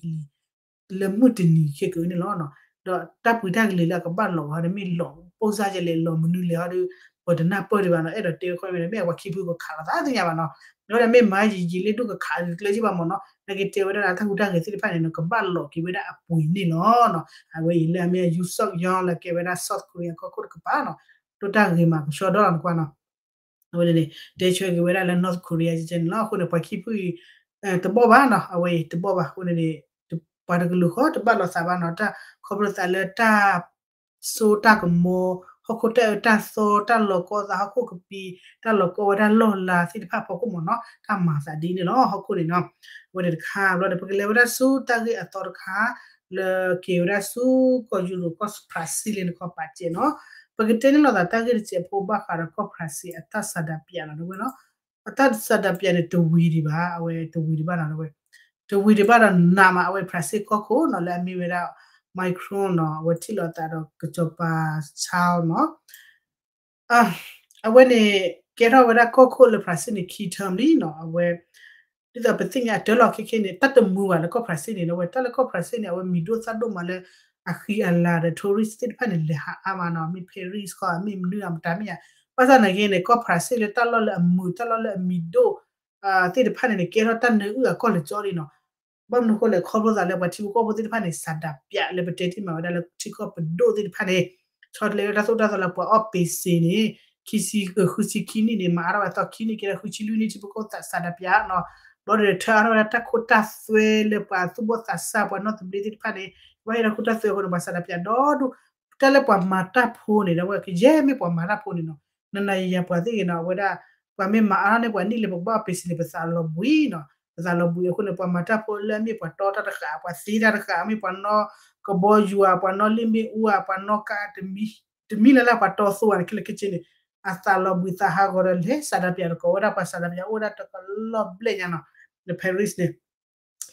ကလံၤ လၢမုၢ်တနံၤခဲကနံၣ်န့ၣ်လီၤ. ဒီးတၢ်ပှ့ၤတၢ်ကလံၤလၢအကဘၣ်လီၤဟီဒီး မ့ၢ်လီၤပိၢ်စၢ်ယဲလဲၣ် လီၤမနုၤလဲၣ်ဟီဒီး ပှၤတနၢ်ပၢၢ်ဒံးဘၣ်နီၤ အဲၣ်ဒိးတဲဝဲခီမ့ၢ် မ့ၢ်အပှၤခံဖုကခးလိာ်သးသ့ၣ်ညါဘၣ်နီၤ ဒီးမ့ၢ်မၤယံာ်ယံာ်လံဒိၣ်ကခးကျဲကၠံဘၣ်မ့ၢ်နီၤ နကတဲဝဲဒၣ်တၢ်ဟူးတၢ်ဂဲၤသ့ၣ်တဖၣ်န့ၣ်နီၤ ကဘၣ်လီၤက့ၤဝဲဒၣ်အပှ့ၤန့ၣ်လီၤ. အဝဲအံၤလၢအမ့ၢ် Yoon Suk Yeol လၢကဲဝဲဒၣ် South Korea ကီၢ်ခိၣ်တကပၤနီၤ ဒိၣ်တၢ်ဂ့ၤမးကဆှီဒီလီၤနကွၢ်နီၤ အဝဲန့ၣ်န့ၣ် တဲဆၢက့ၤဝဲဒၣ်လၢ North Korea ကဲန့ၣ်လီၤ. အဃိန့ၣ် ပှၤခံဖုအံၤ တဘီၣ်ဘၣ်နီၤ အဝဲအံၤတဘီၣ်ဘၣ် အဃိန့ၣ်န့ၣ် ပှၤတကလုာ်ဃီတဘၣ်လိာ်သးဘၣ်နီၤ တၢ်ခီဖျိသးလၢတၢ် စိတၢ်ကမီၤ ဟီၣ်ခိၣ်တၢ်အၢတၢ်သီ တၢ်လီၤကီသးဟီၣ်ခိၣ်ကပံာ် တၢ်လီၤကီဝဲဒၣ်လီၢ်လၤသ့ၣ်တဖၣ်ဖီခိၣ်မ့ၢ်နီၤ တၢ်မၤသးဒ်န့ၣ်လီၤ ဟီၣ်ခိၣ်န့ၣ်နီၤ အဝဲန့ၣ်တခါဘျီန့ၣ် ပကလဲၤဝဲဒၣ်ဆူတၢ်ဂ့ၢ်အသီတခါ လၢက့ၤဝဲဒၣ်ဆူကီၢ်ယူရိၤကီၢ်ဖရၣ်စ့ၣ်လံနခီပာ်စဲးနီၤ ပကတဲန့ၢ်လိာ်သးတၢ်ဂ့ၢ်တစဲးဖိဘၣ်ဃးဒီးကီၢ်ဖရၣ်စ့ၣ် အတၢ်ဆန္ဒပြနီၤ တဝဲနီၤ အတၢ်ဆန္ဒပြန့ၣ် တဝံၤဒံးဘၣ် အဝဲတဝံၤဒံးဘၣ်နီၤ တဝဲ တဝံၤဒံးဘၣ်ဒီးနးမး အဝဲဖရၣ်စ့ၣ်ကီၢ်ခိၣ်နီၤ လၢအမ့ၢ်ဝဲဒၣ် Macron နီၤ အဝဲထံၣ်လိာ်သးဒီးကစီၤပၤ Charles နီၤ အဝဲန့ၣ် ကဲထီၣ်ဝဲဒၣ်ကီၢ်ခိၣ်လၢဖရၣ်စ့ၣ်န့ၣ် ခံ term လံနီၤ အဝဲ ဒ်သိးပသ့ၣ်ညါအတၢ်လီၢ်ခဲခဲန့ၣ် တၢ်တမုာ်ဘၣ်လၢကီၢ်ဖရၣ်စ့ၣ်န့ၣ် အဝဲတၢ်လၢကီၢ်ဖရၣ်စ့ၣ်န့ၣ် အဝဲမံၤဒိၣ်သၣ်ဒိၣ်မးလၢ အဃံအလၤဒီး tourist သ့ၣ်တဖၣ်န့ၣ် လဲၤဟးအါမးနီၤ မ့ၢ် Paris ခီ မ့ၢ်မနုၤအမတၤမ့ၢ်ဧါ ဘၣ်ဆၣ်နာ်က့န့ၣ် ကီၢ်ဖရၣ်စ့ၣ်လၢတၢ်လီၢ်လၢအမုာ် တၢ်လီၢ်လၢအမံၤဒိၣ် သ့ၣ်တဖၣ်န့ၣ်န့ၣ် ကဲထီၣ်တၢ်နၢအုၣ်အကီၢ်လၢကၠီလံနီၤ ဘၣ်မနုၤအဃိလဲၣ် ခီဖျိသးလၢပှၤထံဖိကီၢ်ဖိသ့ၣ်တဖၣ်န့ၣ် ဆန္ဒပြ လၢပတဲတ့ၢ်မးဝဲဒၣ်လၢထံကီၢ်ပဒိၣ်သ့ၣ်တဖၣ်န့ၣ် ဆီတလဲဝဲတၢ်သိၣ်တၢ်သီလၢပှၤအီၣ်ပ့ၤစ့ၤန့ၣ် ခံဆံ ဃုဆံခံနံၣ်န့ၣ် မၤအါထီၣ်ဝဲသီခံနံၣ် ကဲထီၣ်ဃုဆံလွံၢ်နံၣ် ထံဖိကီၢ်ဖိသးဆန္ဒပြနီၤ ဘျီဒီးထၢအါထီၣ်ဝဲဒၣ်တၢ်ခိတၢ်သွဲလၢပှၤသူၣ်ဘီၣ်သးစၢ် ပှၤနီၢ်သဘျ့သ့ၣ်တဖၣ်န့ၣ် ဘၣ်ဟ့ၣ်ထီၣ်ခိတၢ်သွဲအဃိန့ၣ် ပှၤဆန္ဒပြဒီဒူၣ် တၢ်လၢပှၤမၤတၢ်ဖိန့ၣ် ဒီးဝဲကယဲၢ်မ့ၢ်ပှၤမၤတၢ်ဖိန့ၣ်နီၤ နနၤယၤပှၤသ့ၣ်ဂ့ၤနီၤ အဝဲဒၣ် ပှၤမ့ၢ်မၤအါထီၣ်န့ၢ်ပှၤနံၣ်လၢပကဘၣ်အီၣ်ပ့ၤစ့ၤန့ၣ် ပသးလီၤဘှံးနီၤ ပသးလီၤဘှံးအဃိန့ၣ် ပှၤမၤတၢ်ဖိလၢအမ့ၢ်ပှၤတီတၢ်တဃာ် ပှၤသ့တၢ်တဃာ် မ့ၢ်ပှၤနီၢ်ကဘီယူၤဧါ ပှၤနီၢ်လ့ၣ်မ့ၣ်အူဧါ ပှၤနီၢ်ကါ တမံၤလၢ်လၢ် ပှၤတီသိဧါန့ၣ် ခဲလၢာ်ခဲဆ့န့ၣ် အသးလီၤဘှံးသးဟးဂီၤဒီးလဲၤဆန္ဒပြတကိးဝဲဒၣ် ပှၤဆန္ဒပြအိၣ်ဝဲဒၣ်တကလီၢ်ဘျဲၣ်ညါနီၤ လၢ Paris န့ၣ်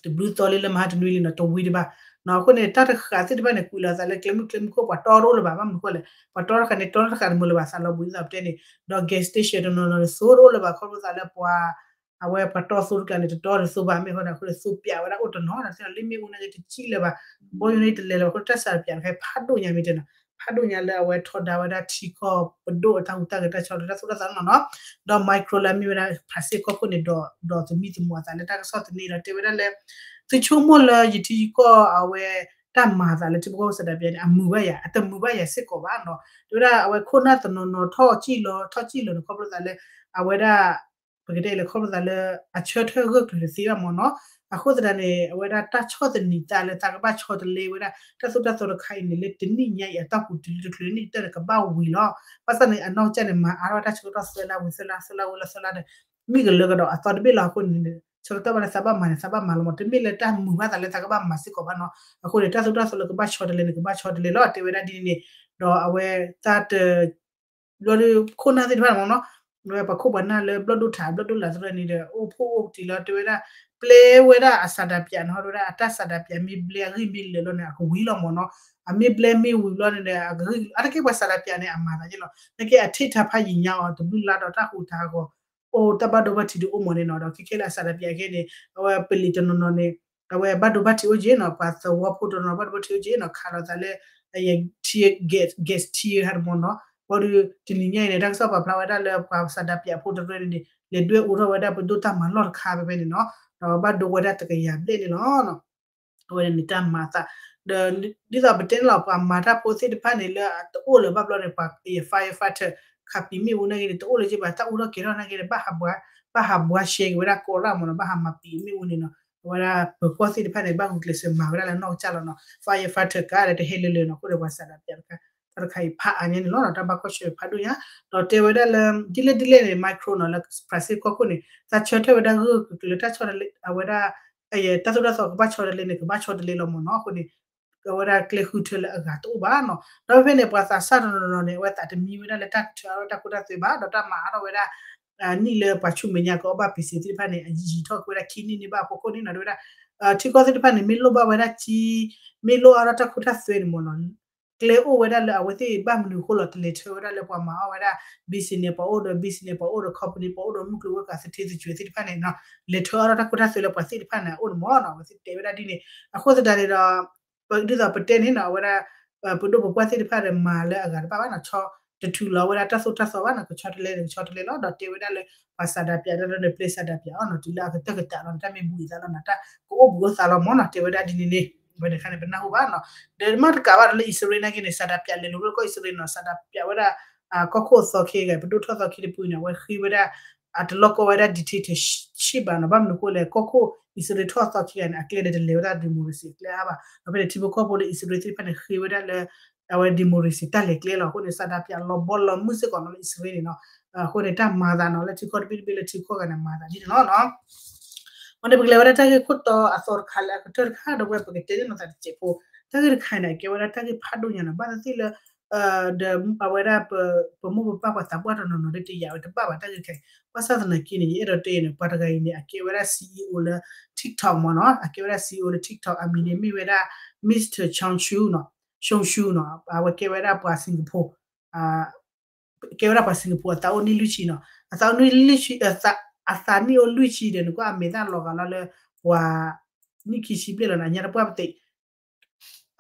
တဘျုးသီလံ လၢမဟါတနွံလံနီၤ တဝံၤဒံးဘၣ်နီၤ အဃိန့ၣ် တၢ်တဃာ်သ့ၣ်တဖၣ်န့ၣ် ကွံာ်လီၤသးလၢကျဲမုၢ်ကျဲမုၢ်ခိၣ် ပှၤတီတအိၣ်လၢၤဘၣ် ဘၣ်မနုၤအဃိလဲၣ် ပှၤတီတဃာ်န့ၣ် တီတဃာ်တမုာ်လၢၤဘၣ် သးလီၤဘှံးသးပတဲန့ၣ် ဒီး gas station တနီၤနီၤန့ၣ် သိတအိၣ်လၢၤဘၣ် ခီဖျိသးလၢပှၤ အဝဲပှၤတီသိတကျါန့ၣ် တတီတသိဘၣ် မ့ၢ်အဃိန့ၣ် အဃိန့ၣ် သိပၠးဝဲဒၣ်အိၣ်တနီၤဒီး သ့ၣ်လီၤလ့ၣ်မ့ၣ်အူန့ၣ်ဂ့ၤတကံၣ်လၢၤဘၣ် ဘီယူၤန့ၣ်တလဲၤလၢၤဘၣ် အဃိန့ၣ် တၢ်ဆန္ဒပြတခါဖးဒိၣ်ညါမ့ၢ်တဲနီၤ ဖးဒိၣ်ညါလၢအဝဲထီဒါဝဲဒၣ်ထံကီၢ်ပဒိၣ်အတၢ်ဟူးတၢ်ဂဲၤတၢ်ဆီတလဲတၢ်သိၣ်တၢ်သီနီၤနီၤ ဒီး Macron လၢအမ့ၢ်ဝဲဒၣ် ဖရၣ်စ့ၣ်ကီၢ်ခိၣ်န့ၣ် ဒီး ဒီးသမံသမိးအသးလၢတၢ်ကစီၣ်တန့ၢ်ဒီးတဲဝဲဒၣ်လၢ သုဆိကမိၣ်လၢယထံယကီၢ်အဝဲ တၢ်မၤအသးလၢထံဖိကီၢ်ဖိဆန္ဒပြန့ၣ် အမုာ်ဘၣ်ယၤ အတမုာ်ဘၣ်ယၤစ့ၢ်ကီးဘၣ်နီၤ တဲဝဲဒၣ်အဝဲခိၣ်နၢ်တနီၤနီၤထီၣ်ကံၣ်လီၤ ထီၣ်ကံၣ်လီၤန့ၣ် ခီဖျိသးလၢ အဝဲဒၣ် ပကတဲလၢခီဖျိသးလၢ အဆၢထၢၣ်ဂၢၢ်ကျၢၤတသ့ဘၣ်မ့ၢ်နီၤ အဃိသတးန့ၣ် အဝဲဒၣ်တၢ်ဆီၣ်သနံးသးလၢသးကဘၣ်ဆီတလဲဝဲဒၣ် တၢ်သိၣ်တၢ်သီတခါအံၤန့ၣ် လၢတနံၣ်ညါအံၤအတီၢ်ပူၤတုၤလၢတချုးလၢနံၣ်ကတၢၢ်န့ၣ် ကဘၣ်ဝံၤလီၤ ဘၣ်ဆၣ်န့ၣ် အနီၢ်ကစၢ်န့ၣ် မၤအါထီၣ်ဝဲတၢ်ဆၢကတီၢ်သၢလါဝံၤသၢလါ သၢလါဝံၤလီၤသၢလါဒီး မ့ၢ်ကလၢကဒီးအသီတဘ့ၣ်လီၤအဃိန့ၣ် ဆၢကတီၢ်ဘၣ်လၢသးဘၣ်မၤန့ၣ် သးဘၣ်မၤလီၤမ့ၢ် တမ့ၢ်လၢတၢ်မုာ်ဘၣ်သးလၢသးကဘၣ်မၤစ့ၢ်ကီးဘၣ်နီၤ အဃိန့ၣ် တၢ်သိၣ်တၢ်သီလၢကဘၣ်ဆီတလဲန့ၣ် ကဘၣ်ဆီတလဲလီၤ တဲဝဲဒၣ်ဒ်န့ၣ်န့ၣ် ဒီးအဝဲသးတ ဘျီဒီးခိၣ်နၢ်သ့ၣ်တဖၣ်န့ၣ်မ့ၢ်နီၤ ဝဲပှၤခိၣ်ပှၤနၢ်လၢဘျီၣ်ဒိၣ်ထး ဘျီၣ်ဒိၣ်လးသရၢန့ၣ်ဒီး အိၣ်ဖှိၣ်အိၣ်တံၢ်လီၤ တဲဝဲဒၣ် ပျဲဝဲဒၣ်အဆန္ဒပြန့ၣ် ဟီဝဲဒၣ်အတၢ်ဆန္ဒပြမ့ၢ်ဘျဲအဂံၢ်မ့ၢ်လၢာ်လီၤန့ၣ် အကဝံၤလီၤမ့ၢ်နီၤ အမ့ၢ်ဘျဲမ့ၢ်ဝံၤဘျီန့ၣ်ဒီး အကဂံၢ်အါတက့ၢ်ပှၤဆန္ဒပြန့ၣ် အမၤသးယဲလီၤ နာ်က့အထံၣ်တၢ်ဖးယံာ်ညါအီၤ တဘျုးလါဒီးတၢ်ဟူးတၢ်ဂီၤ အိၣ်တၢ်ဘၣ်ဒိဘၣ်ထံးဒုးအိၣ်မ့ၢ်န့ၣ်နီၤ ဒီးခဲခဲလၢအဆန္ဒပြခဲန့ၣ် အဝဲပလံးတနီၤနီၤန့ၣ် အဝဲဘၣ်ဒိဘၣ်ထံးအိၣ်က့ၤနီၤ ပှၤသဝီဖိတနီၤနီၤ ဘၣ်ဒိဘၣ်ထံးအိၣ်က့ၤနီၤ ခးလိာ်သးလၢ အ tear gas tear ဟးတမ့ၢ်နီၤ ဘီဒီးတနံၤညါအံၤန့ၣ် တၢ်ကစီၣ်ပာ်ဖျါဝဲဒၣ်လၢ ပှၤဆန္ဒပြဖိတရၢန့ၣ်န့ၣ် လဲၤဒွဲၣ်အူထီၣ်ဝဲဒၣ်ပဒိၣ်တၢ်မၤလီၢ်တခါဖဲဖဲန့ၣ်နီၤ ဒီးဘၣ်ဒိဝဲဒၣ်တကယၤဘျဲၣ်န့ၣ်လီၤ အဝဲန့ၣ်တၢ်မၤအသး ဒီးဒ်သိးပတဲန့ၣ်လီၤ ပှၤမၤတၢ်ဖိသ့ၣ်တဖၣ်န့ၣ်လၢတအိၣ်လၢၤဘၣ်ဘျီန့ၣ် ပှၤ firefighter ခးပံာ်မ့ၣ်အူန့ၣ်ဂ့ၤန့ၣ် တအိၣ်လၢၤက့ဘၣ် တၢ်အူထီၣ်ကဲၤထီၣ်န့ၣ်ဂ့ၤန့ၣ် ဘၣ်ဟးဘှါ ဘၣ်ဟးဘှါရှဲက့ၤဝဲဒၣ်ကီးရၣ်မ့ၢ်နီၤ ဘၣ်ဟးမၤပံာ်မ့ၣ်အူန့ၣ်နီၤ အဝဲဒၣ်ပၢၤကီၢ်သ့ၣ်တဖၣ်န့ၣ် ဘၣ်ဂုာ်ကျဲးစၢးမၤဝဲဒၣ်လၢနီၢ်ကစၢ်လီၤနီၤ firefighter ကါဒီးတဟဲလၢလၢၤနီၤ အဃိဒီးပှၤဆန္ဒပြတခါ တၢ်တခါအံၤဖးအါညါန့ၣ်လီၤ တၢ်ဘၣ်ကွၢ်ဆၢၣ်ဖးဒိၣ်ညါ ဒီးတဲဝဲဒၣ်လၢ ဒ်လဲၣ်ဒ်လဲၣ်န့ၣ် Macron နီၤ လၢဖရၣ်စ့ၣ်ကီၢ်ခိၣ်န့ၣ် သးဆၢထၢၣ်ဝဲဒၣ်ဂၢၢ်ဂၢၢ်ကျၢၤကျၢၤ တၢ်ဆီတလဲ အဝဲဒၣ် တၢ်သိၣ်တၢ်သီကဘၣ်ဆီတလဲန့ၣ် ကဘၣ်ဆီတလဲလီၤမ့ၢ်နီၤ အဃိန့ၣ် အဝဲဒၣ်ကျဲဃုထၢလၢအဂၤတအိၣ်ဘၣ်နီၤ ဒီးဖဲဖဲန့ၣ် ပှၤသးစၢ်တနီၤနီၤန့ၣ် အဝဲသးတမံဝဲဒၣ်လၢတၢ်ထၢအါထီၣ်တၢ်ခိတၢ်သွဲဘၣ် ဒီးတၢ်မၤအါထီၣ်ဝဲဒၣ် နံၣ်လၢပှၤဆူမဲာ်ညါကအီၣ်ဘၣ်ပ့ၤစ့ၤသ့ၣ်တဖၣ်န့ၣ် အယံာ်ထီၣ်က့ၤဝဲဒၣ်ခံနံၣ်န့ၣ်ဘၣ်အဖီခိၣ်န့ၣ်နီၤ တဲဝဲဒၣ် ထံကီၢ်သ့ၣ်တဖၣ်န့ၣ် မ့ၢ်လိၣ်ဘၣ်ဝဲဒၣ်ကံ မ့ၢ်လိၣ်အါထီၣ်တၢ်ခိတၢ်သွဲန့ၣ်မ့ၢ်နီၤ ကျဲအိၣ်ဝဲဒၣ်လၢအဝဲသ့ၣ်ဘၣ်မနုၤအဃိလီၤ တလဲၤထၢဝဲဒၣ်လၢပှၤမၤအီၣ်ဝဲဒၣ် business ပှၤအိၣ်ဒီး business ပှၤအိၣ်ဒီး company ပှၤအိၣ်ဒီးမုၢ်ကျိၤဝဲၤကွာ်သထ့သကွဲးသ့ၣ်တဖၣ်န့ၣ်နီၤ လဲၤထၢအီၣ်တၢ်ခိတၢ်သွဲလၢပှၤသ့ၣ်တဖၣ်န့ၣ် အအိၣ်န့ၣ်မ့ၢ်နီၤ အဝဲသ့ၣ်တဲဝဲဒၣ်ဒ်န့ၣ် အဃိသတးန့ၣ်ဒီး ဒ်သိးပတဲန့ၣ်နီၤ အဝဲဒၣ် ပဒိၣ်ပပှၢ်သ့ၣ်တဖၣ်ဒီးမၤလၢအဂၤတဘၣ်ဘၣ်နီၤ ဆီတထူလီၤဝဲဒၣ်တၢ်သိၣ်တၢ်သီဘၣ်နီၤ ကဆီတလဲဒီးကဆီတလဲလီၤ ဒီးတဲဝဲဒၣ်လၢ ပှၤဆန္ဒပြတၢ်လၢနပျဲဆန္ဒပြအီၤနီၤ တုၤလၢအကတၢၢ်ကတၢၢ်လီၤ နတၢ်မ့ၢ်ဘှံးသးလီၤ နတၢ်ကအိၣ်ဘှံးအိၣ်သးလီၤမ့ၢ်နီၤ တဲဝဲဒၣ်ဒ်န့ၣ်န့ၣ် ဝဲန့ၣ်ခါန့ၣ် ပနၢ်ဟူဘၣ်နီၤ ဒီးမ့ၢ်တကးဘၣ်ဒီးလၢ အံၣ်စရ့လး နာ်က့န့ၣ် ဆန္ဒပြလဲၤလိာ်လၢကီၢ်အံၣ်စရ့လးနီၤ ဆန္ဒပြဝဲဒၣ် ကီၢ်ခိၣ်အသီခ့ဂၤ ပဒိၣ်ထီၣ်သီခ့တပူၤန့ၣ် အဝဲဃ့ဝဲဒၣ် အတလီၢ်ကီဝဲဒၣ် dictatorship ဘၣ်နီၤ ဘၣ်မနုၤအဃိလဲၣ် ကီၢ်ခိၣ်အံၣ်စရ့လးထီၣ်အသီခ့ဂၤန့ၣ် အကျဲန့ၣ်တလဲၤဝဲဒၣ် democracy အကျဲအါဘၣ် ဒီးဖဲန့ၣ်ထံဖိကီၢ်ဖိလၢအံၣ်စရ့လးသ့ၣ်တဖၣ်န့ၣ် ဃ့ဝဲဒၣ်လၢ အဝဲ democracy တၢ်လဲၤကျဲလီၤ အဃိန့ၣ် ဆန္ဒပြလီၤဘီလီၤမုၢ်စ့ၢ်ကီးနီၤလၢအံၣ်စရ့လးန့ၣ်နီၤ အဃိန့ၣ် တၢ်မၤသးနီၤ လၢထံကီၢ်တဘ့ၣ်တဘ့ၣ်လၢထံကီၢ်ဂၤန့ၣ် မၤသးဒ်န့ၣ်လီၤနီၤ အဃိန့ၣ် ပကလဲၤဝဲဒၣ်တၢ်ဂ့ၢ်ခိၣ်တီအသီတခါလၢအကတၢၢ်တခါ ဒီးဝဲပကတဲန့ၢ်လိာ်သးတစဲးဖိ တၢ်ဂ့ၢ်တခါန့ၣ် အကဲဝဲဒၣ်တၢ်ဂ့ၢ်ဖးဒိၣ်ညါနီၤ ဘၣ်သ့ၣ်သ့ၣ်လၢ ဒီးအဝဲဒၣ် ပမိၢ်ပပၢ်ပှၤသးပှၢ်တနီၤနီၤဒ်တယာ်ဝဲတဘၣ်ဘၣ်တၢ်ဂ့ၢ်တခါအံၤ ဘၣ်ဆၣ်သနာ်က့န့ၣ် ယအဲၣ်ဒိးတဲအံၤန့ၣ် ပှၤတဂၤအံၤန့ၣ် အကဲဝဲဒၣ် CEO လၢ TikTok မ့ၢ်နီၤ အကဲဝဲဒၣ် CEO လၢ TikTok အမံၤန့ၣ်မ့ၢ်ဝဲဒၣ် Mister Chang Chu နီၤ Chang Chu နီၤ အဝဲကဲဝဲဒၣ်ပှၤ Singapore ကဲဝဲဒၣ်ပှၤ Singapore အသးအိၣ်နံၣ်လွံၢ်ဆံနီၤ အသးအိၣ်နံၣ်လွံၢ်ဆံ အသးနံၣ်အိၣ်လွံၢ်ဆံဒီး နကွၢ်အမဲာ်သၣ်လီၤဂာ်လီၤလၢ ပှၤ နံၣ်ခံဆံဘျဲၣ်လီၤနီၤ အညါတပှၢ်ပသ့ၣ်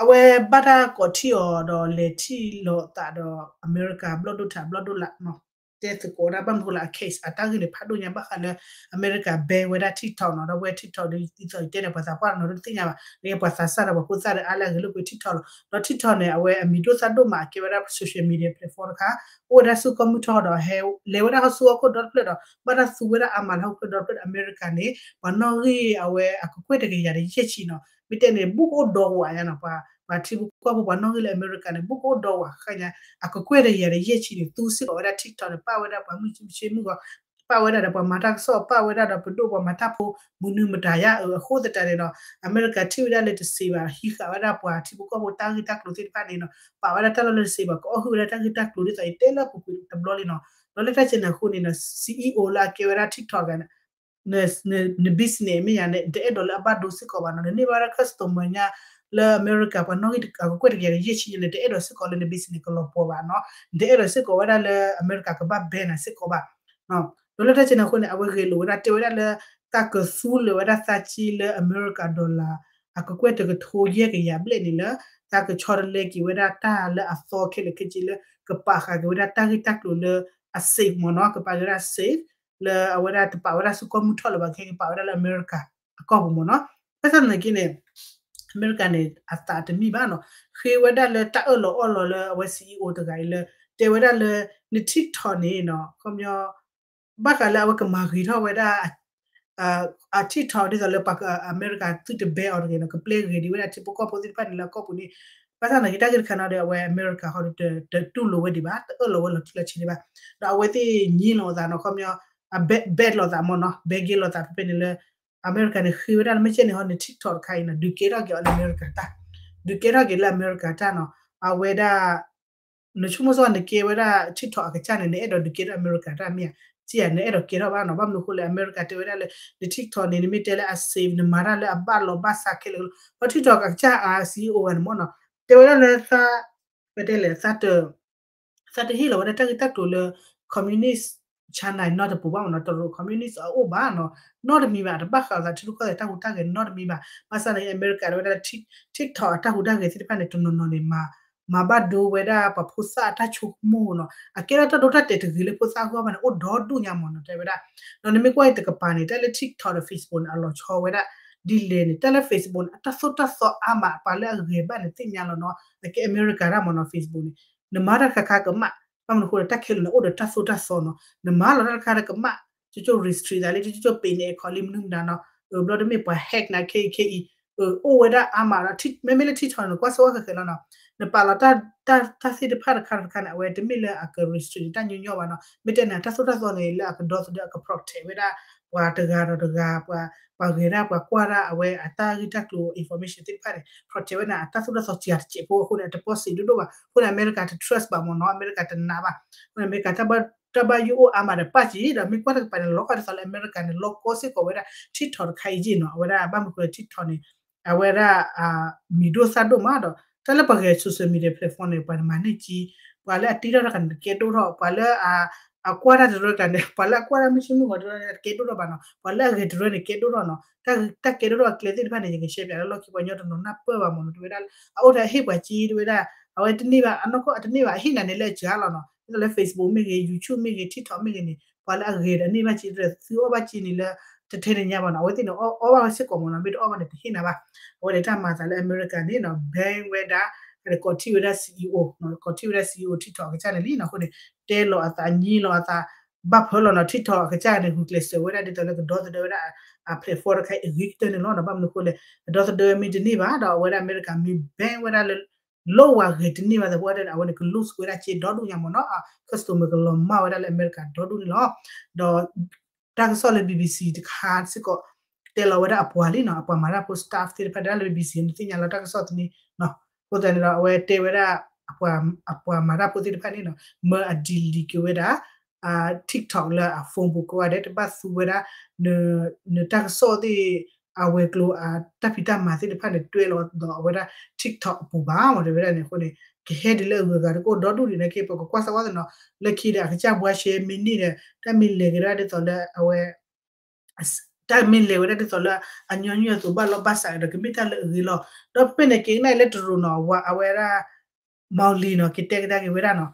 အဝဲဘၣ်တၢ်ကိးထံၣ်အီၤဒီးလဲၤထံၣ်လိာ်သးဒီး အမဲရကၤဘျီၣ်ဒိၣ်ထးဘျီၣ်ဒိၣ်လၢ်နီၤ တဲသကိးဒၣ်ဘၣ်မနုၤဃိလၢအ case အတၢ်ဂ့ၢ်န့ၣ် ဖးဒိၣ်ညါဘၣ်ဃးလၢ အမဲရကၤ ban ဝဲဒၣ် TikTok နီၤ ဒီးဝဲ TikTok ဒ်သိးယတဲန့ၣ် ပှၤသးပှၢ်တနီၤဒိၣ်တသ့ၣ်ညါဘၣ် လၢပှၤသးစၢ်ဒီးပှၤဖိသၣ်ဒီးအါလၢအဂဲၤလိာ်ကွဲ TikTok လီၤ ဒီး TikTok န့ၣ် အဝဲအမံၤဒိၣ်သၣ်ဒိၣ်မး အကဲဝဲဒၣ် social media platform တခါ အိၣ်ဝဲဒၣ်ဆူကီၢ်မုၢ်ထီၣ်ဒီး ဟဲလဲၤဝဲဒၣ်ဟီၣ်ဆူဟီၣ်ခိၣ်ဒီတဖျၢၣ်ဒီး ဘၣ်တၢ်သူဝဲဒၣ်အါမးလၢဟီၣ်ခိၣ်ဒီတဖျၢၣ်ဒီး အမဲရကၤန့ၣ် ပှၤနီၣ်ဂံၢ်အဝဲအကကွဲၢ်တကယၤဒီးယဲၢ်ဆံနီၤ မ့ၢ်တဲန့ၣ် ဘူးကအိၣ်ဒီဝးညါနီၤ ပှၤ ပှၤထံဖိကီၢ်ဖိပှၤနီၣ်ဂံၢ်လၢအမဲရကၤန့ၣ် ဘူးကအိၣ်ဒီဝးဃၣ်ညါ အကကွဲၢ်တကယၤဒီးယဲၢ်ဆံန့ၣ် သူစ့ၢ်ကီးဝဲဒၣ် TikTok န့ၣ် ပာ်ဝဲဒၣ်ပှၤမုၢ်ဆ့မုၢ်ဂီၤ ပာ်ဝဲဒၣ်ဒီးပှၤမၤတၢ်ကစီၣ် ပာ်ဝဲဒၣ်ဒီးပဒိၣ်ပှၤမၤတၢ်ဖိ မနုၤမတၤယါအဃိသတးန့ၣ်ဒီး အမဲရကၤထံၣ်ဝဲဒၣ်လၢတစံးဘၣ် ဟံးဃာ်ဝဲဒၣ်ပှၤထံဖိကီၢ်ဖိတၢ်ဂ့ၢ်တၢ်ကျိၤသ့ၣ်တဖၣ်န့ၣ်နီၤ ပာ်ဝဲဒၣ်တၢ်လီၢ်လၢတစံးဘၣ် ကအီၣ်ဟုၣ်ဝဲဒၣ်တၢ်ဂ့ၢ်တၢ်ကျိၤဒ်သိးယတဲလၢပူၤကွံာ်တဘျီလံနီၤ ဒီးလၢတၢ်စံးန့ၣ်အဃိန့ၣ်နီၤ CEO လၢအကဲဝဲဒၣ် TikTok တဂၤန့ၣ် န business မ့ၢ်ယၤန့ၣ် နတအဲၣ်ဒိးလၢအဘၣ်ဒိစ့ၢ်ကီးဘၣ်နီၤ နန့ၢ်ဘၣ်ဝဲဒၣ် customer ညါ လၢအမဲရကၤ ပှၤနီၣ်ဂံၢ်အကကွဲၢ်တကယၤဒီးယဲၢ်ဆံန့ၣ် နတအဲၣ်ဒိးစ့ၢ်ကီးလၢန business ကလီၤပှီၤဘၣ်နီၤ နတအဲၣ်ဒိးစ့ၢ်ကီးဝဲဒၣ်လၢအမဲရကၤကဘၣ် ban နၤစ့ၢ်ကီးဘၣ် ဒီးလၢတၢ်စံးန့ၣ်အဃိန့ၣ် အဝဲဂဲၤလိာ်ဝဲဒၣ် တဲဝဲဒၣ်လၢ တၢ်ကသူလၢာ်ဝဲဒၣ်သးကံလၢအမဲရကၤ dollar အကကွဲၢ်တကထိယဲၢ်ကယၤဘျဲၣ်န့ၣ်လၢ တၢ်ကဆီတလဲက့ၤဝဲဒၣ်တၢ်လၢအသီခဲလၢာ်ခဲဆ့လၢ ကပာ်ဃာ်က့ၤဝဲဒၣ်တၢ်ဂ့ၢ်တၢ်ကျိၤလၢအ safe မ့ၢ်နီၤ ကပာ်က့ၤဝဲဒၣ် safe လၢအဝဲဒၣ်တပာ်ဝဲဒၣ်ဆူကီၢ်မုၢ်ထီၣ်လၢၤဘၣ် ခဲကပာ်ဝဲဒၣ်လၢအမဲရကၤအကီၢ်ပူၤမ့ၢ်နီၤ ဘၣ်ဆၣ်သနာ်က့န့ၣ် အမဲရကၤန့ၣ် အသးတမံဘၣ်နီၤ ဃ့ဝဲဒၣ်လၢတၢ်အၢၣ်လီၤအီလီၤလၢအဝဲ CEO တဂၤအံၤလၢ တဲဝဲဒၣ်လၢ န TikTok န့ၣ်နီၤ ခီပညီ ဘၣ်ဃးလၢအဝဲကမၤဂ့ၤထီၣ်ဝဲဒၣ် အ TikTok ဒ်သိးလၢပှၤအမဲရကၤသုတ ban အီၤတဂ့ၤနီၤ ကပျဲဂ့ၤဒံးဝဲဒၣ်ထံဖိကီၢ်ဖိသ့ၣ်တဖၣ်န့ၣ်လၢအကီၢ်ပူၤန့ၣ် ဘၣ်ဆၣ်သနာ်က့တၢ်ဂ့ၢ်တခါနီၤဒီး အဝဲအမဲရကၤဃီဒီး တတူၢ်လိာ်ဝဲဒံးဘၣ် တအၢၣ်လီၤဝဲလီၤတံၢ်လီၤဆဲးဒံးဘၣ် ဒီးအဝဲသ့ၣ်ညံလိာ်အသးနီၤ ခီပညီ အ ban လိာ်သးမ့ၢ်နီၤ ban က့ၤလိာ်သးဖဲဖဲန့ၣ်လၢ အမဲရကၤန့ၣ် ဃ့ဝဲဒၣ်လၢမ့ၢ်ကဲန့ၣ်ဟီ န TikTok တခါအံၤနီၤ ဒုးကဲထီၣ်က့ၤအီၤလၢအမဲရကၤတၢ် ဒုးကဲထီၣ်က့ၤလၢအမဲရကၤတၢ်နီၤ အဝဲဒၣ် နဆိကမိၣ်စ့ၢ်ကီး နကဲဝဲဒၣ် TikTok အကစၢ်န့ၣ် နအဲၣ်ဒိးဒုးကဲထီၣ်အမဲရကၤတၢ်မ့ၢ်ဧါ စံးဧါ နအဲၣ်ဒိးကဲထီၣ်ဘၣ်နီၤ ဘၣ်မနုၤအဃိလဲၣ် အမဲရကၤတဲဝဲဒၣ်လၢ န TikTok န့ၣ် နမ့ၢ်တဲလၢအ safe နမၤတၢ်လၢအဘၣ်လီၤဘၣ်စးခဲလၢာ်လီၤ ဒီး TikTok အကစၢ် CEO ဂၤန့ၣ်မ့ၢ်နီၤ တဲဝဲဒၣ်လၢ ပတဲလဲၣ် သးတဟ့ၣ်လီၤဝဲဒၣ်တၢ်ဂ့ၢ်တၢ်ကျိၤလၢ communist China နီတပူၤဘၣ်မ့ၢ်နီၤ တရူး communist အအိၣ်ဘၣ်နီၤ နီတမံၤဘၣ် တဘၣ်ဃးလိာ်သးထံရူၢ်ကီၢ်သဲးတၢ်ဟူးတၢ်ဂဲၤနီတမံၤဘၣ် ဘၣ်ဆၣ်သနာ်က့ အမဲရကၤတဲဝဲဒၣ် TikTok အတၢ်ဟူးတၢ်ဂဲၤသ့ၣ်တဖၣ်န့ၣ် တနီၤနီၤန့ၣ် မၤဘၣ်ဒိဝဲဒၣ်ပှၤဖိသၣ်အတၢ်ဆိကမိၣ်နီၤ အကဲထီၣ်တၢ်ဒိတၢ်တဲာ်တဂ့ၤလၢဖိသၣ်အဂီၢ်ဘၣ်န့ၣ် အိၣ်ဒီဒူၣ်ညါမ့ၢ်နီၤ တဲဝဲဒၣ် ဒီးနမ့ၢ်ကွၢ်အံၤတကပၤန့ၣ် တၢ်လၢ TikTok ဒီး Facebook န့ၣ် အလီၤဆီဝဲဒၣ် ဒ်လဲၣ်န့ၣ် တၢ်လၢ Facebook န့ၣ် အတၢ်သိၣ်တၢ်သီအါမး ပှၤလၢအဂဲၤဘၣ်န့ၣ်သ့ၣ်ညါလီၤနီၤ အကဲအမဲရကၤတၢ်မ့ၢ်နီၤ Facebook န့ၣ် နမၤတၢ်တခါခါကမၣ် ဘၣ်မနုၤအဃိလဲၣ် တၢ်ခဲလၢာ်န့ၣ် အိၣ်ဒီးတၢ်သိၣ်တၢ်သီနီၤ နမၤလီၤတၢ်တခါတကမၣ် ကၠိကၠိ restrict သးလံ ကၠိကၠိ ပ့ၤန့ၢ် account လံ မနုၤမတၤနီၤ ဘျီတမ့ၢ်ပှၤ hack နၤခဲအံၤခဲအံၤ အိၣ်ဝဲဒၣ်အါမးဒီး မ့မ့ၢ်လၢ TikTok န့ၣ် ကွၢ်စ့ၢ်ကီးခဲလၢာ်နီၤ နပာ်လီၤတၢ်သ့ၣ်တဖၣ်တခါတခါန့ၣ် အဝဲတမ့ၢ်လၢအက restrict န့ၣ် တၢ်ညီညီဘၣ်နီၤ မ့ၢ်တဲန့ၣ် တၢ်သိၣ်တၢ်သီန့ၣ် လၢအကဒီသဒၢ အက protect ဝဲဒၣ် ပှၤတဂၤဒီးတဂၤ ပှၤ ပှၤဂဲၤဒၣ်ပှၤကွၢ်ဒၣ်အဝဲအတၢ်ဂ့ၢ်တၢ်ကျိၤ information သ့ၣ်တဖၣ်န့ၣ် protect ဝဲဒၣ်အတၢ်သိၣ်တၢ်သီစှၤတစဲးဖိအဃိန့ၣ် အတပီၢ်စံးဒိၣ်ဒိၣ်ဘၣ် အဃိန့ၣ် အမဲရကၤတ trust ဘၣ်မ့ၢ်နီၤ အမဲရကၤတနာ်ဘၣ် အဃိန့ၣ် အမဲရကၤ တၢ်ဘၣ်ယိၣ်အိၣ်အါမးဒီးပၣ်က့ၤ ဒီးမ့ၢ်ကွၢ်တကပၤန့ၣ် လီၤဂာ်ဒ်သိးလၢအမဲရကၤန့ၣ် လီၤကီစ့ၢ်ကီးဝဲဒၣ် TikTok တခါအံၤက့နီၤ အဝဲဒၣ်ဘၣ်မနုၤအဃိလဲၣ် TikTok န့ၣ် အဝဲဒၣ် မံၤဒိၣ်သၣ်ဒိၣ်မးဒီး တၢ်လၢပှၤဂဲၤ social media platform န့ၣ် ပှၤမၤန့ၢ်ကံ, ပှၤလၢအတ့ထီၣ်တၢ်ကန့ၣ် ကဲဒိၣ်ထီၣ်, ပှၤလၢ အကွၢ်တၢ်တရၢကျါန့ၣ် ပှၤလၢအကွၢ်တၢ်မုၢ်ဆ့မုၢ်ဂီၤတရၢန့ၣ် တကဲဒိၣ်ထီၣ်ဘၣ်နီၤ, ပှၤလၢအဂဲၤတရၢန့ၣ် ကဲဒိၣ်ထီၣ်နီၤ, တၢ်ကဲဒိၣ်ထီၣ်အကျဲသ့ၣ်တဖၣ်န့ၣ် ယကရှဲပၠးလၢလီၢ်ခံ ပှၤကညီတနီၤနၢ်ပၢၢ်ဘၣ်မ့ၢ်နီၤ, တဝဲဒၣ် အအိၣ်ထဲအဟ့ၣ်ပှၤကံ တဝဲဒၣ် အဝဲတန့ၢ်ဘၣ် အနီၢ်ကီၢ်အတန့ၢ်ဘၣ် အဟ့ၣ်နၤန့ၣ်လၢအစှၤလီၤနီၤ, ဒ်သိးလၢ Facebook မ့ၢ်ဂ့ၤ YouTube မ့ၢ်ဂ့ၤ TikTok မ့ၢ်ဂ့ၤန့ၣ် ပှၤလၢအဂဲၤဒီးန့ၢ်ဘၣ်ကံ သုအီၣ်ဘၣ်ကံန့ၣ်လၢ တထဲတညါဘၣ်နီၤ, အဝဲသ့ၣ်န့ၣ် အီၣ်ဘၣ်ဝဲစ့ၢ်ကီးမ့ၢ်နီၤ, မ့ၢ်တအီၣ်ဘၣ်န့ၣ် တဟ့ၣ်နၤဘၣ်, အဝဲန့ၣ်တၢ်မၤအသးလၢအမဲရကၤန့ၣ်နီၤ ban ဝဲဒၣ် ကိးထံၣ်ဝဲဒၣ် CEO ကိးထံၣ်ဝဲဒၣ် CEO TikTok အကစၢ်န့ၣ်လံနီၤ, အဃိန့ၣ် တဲလီၤအသး ညံလီၤအသး ဘၣ်ဖၢလီၤနီၤ, TikTok အကစၢ်န့ၣ် ဂုာ်ကျဲးစၢးဝဲဒၣ်ဒ်သိးလၢကဒီသဒၢဝဲဒၣ် အ platform တခါအံၤ အဂ့ၤကတၢၢ်န့ၣ်လီၤနီၤ, ဘၣ်မနုၤအဃိလဲၣ် ကဒီသဒၢမ့ၢ်တန့ၢ်ဘၣ်ဒီး အဝဲဒၣ်အမဲရကၤမ့ၢ် ban ဝဲဒၣ်လၢ လီၤဝဲဂဲၤတန့ၢ်ဘၣ်သပှၢ်တၢၢ်န့ၣ် အဝဲန့ၣ် က lose ဝဲဒၣ်စ့ဒီဒူၣ်ညါမ့ၢ်နီၤ, customer ကလီၤမၢ်ဝဲဒၣ်လၢအမဲရကၤဒီဒူၣ်န့ၣ်လီၤ, ဒီး တၢ်ကစီၣ်လၢ BBC တခါစ့ၢ်ကီး တဲလီၤဝဲဒၣ်အပှၤလံနီၤ, အပှၤမၤတၢ်ဖိ staff သ့ၣ်တဖၣ် ဒၣ်လၢ BBC န့ၣ် သ့ၣ်ညါလီၤတၢ်ကစီၣ်တန့ၢ်, အဃိသတးန့ၣ်ဒီး အဝဲတဲဝဲဒၣ် အပှၤမၤတၢ်ဖိသ့ၣ်တဖၣ်န့ၣ်နီၤ မၢအ delete က့ၤဝဲဒၣ် TikTok လၢအ phone ပူၤကိးဂၤဒဲး တဘၣ်သူဝဲဒၣ် နတၢ်ကစီၣ်သ့ၣ် အဝဲၤကျိၤအတၢ်ဖံးတၢ်မၤသ့ၣ်တဖၣ်န့ၣ် တွဲလီၤဒီးအဝဲဒၣ် TikTok အပူၤဘၣ်မ့ၢ်တဲဝဲဒၣ်န့ၣ်အဃိန့ၣ် ကဟဲဒ်လၢအဂုၤအဂၤတကိၣ်ဒီဒူၣ်ဒံးန့ၣ်က့ ပကကွၢ်စၢ်ဝဲသနီၤ လၢခံဒီးအကစၢ်ဘှါရှဲမ့ၢ်န့ၢ်ဒီး တၢ်မ့ၢ်လဲၤက့ၤဒၣ်ဒ်သိးလၢအဝဲ တၢ်မ့ၢ်လဲၤဝဲဒၣ်ဒ်သိးလၢအညီနုၢ်အသိးဘၣ်လီၢ်ဘၣ်စးဒီး ကမ့ၢ်တၢ်လၢအဂ့ၤလီၤ. ဒီးဖဲန့ၣ်က့ၤကနၣ်လၢတရူးနီၤ အဝဲဒၣ် Molly နီၤ က့ၤတဲကဒါက့ၤဝဲဒၣ်နီၤ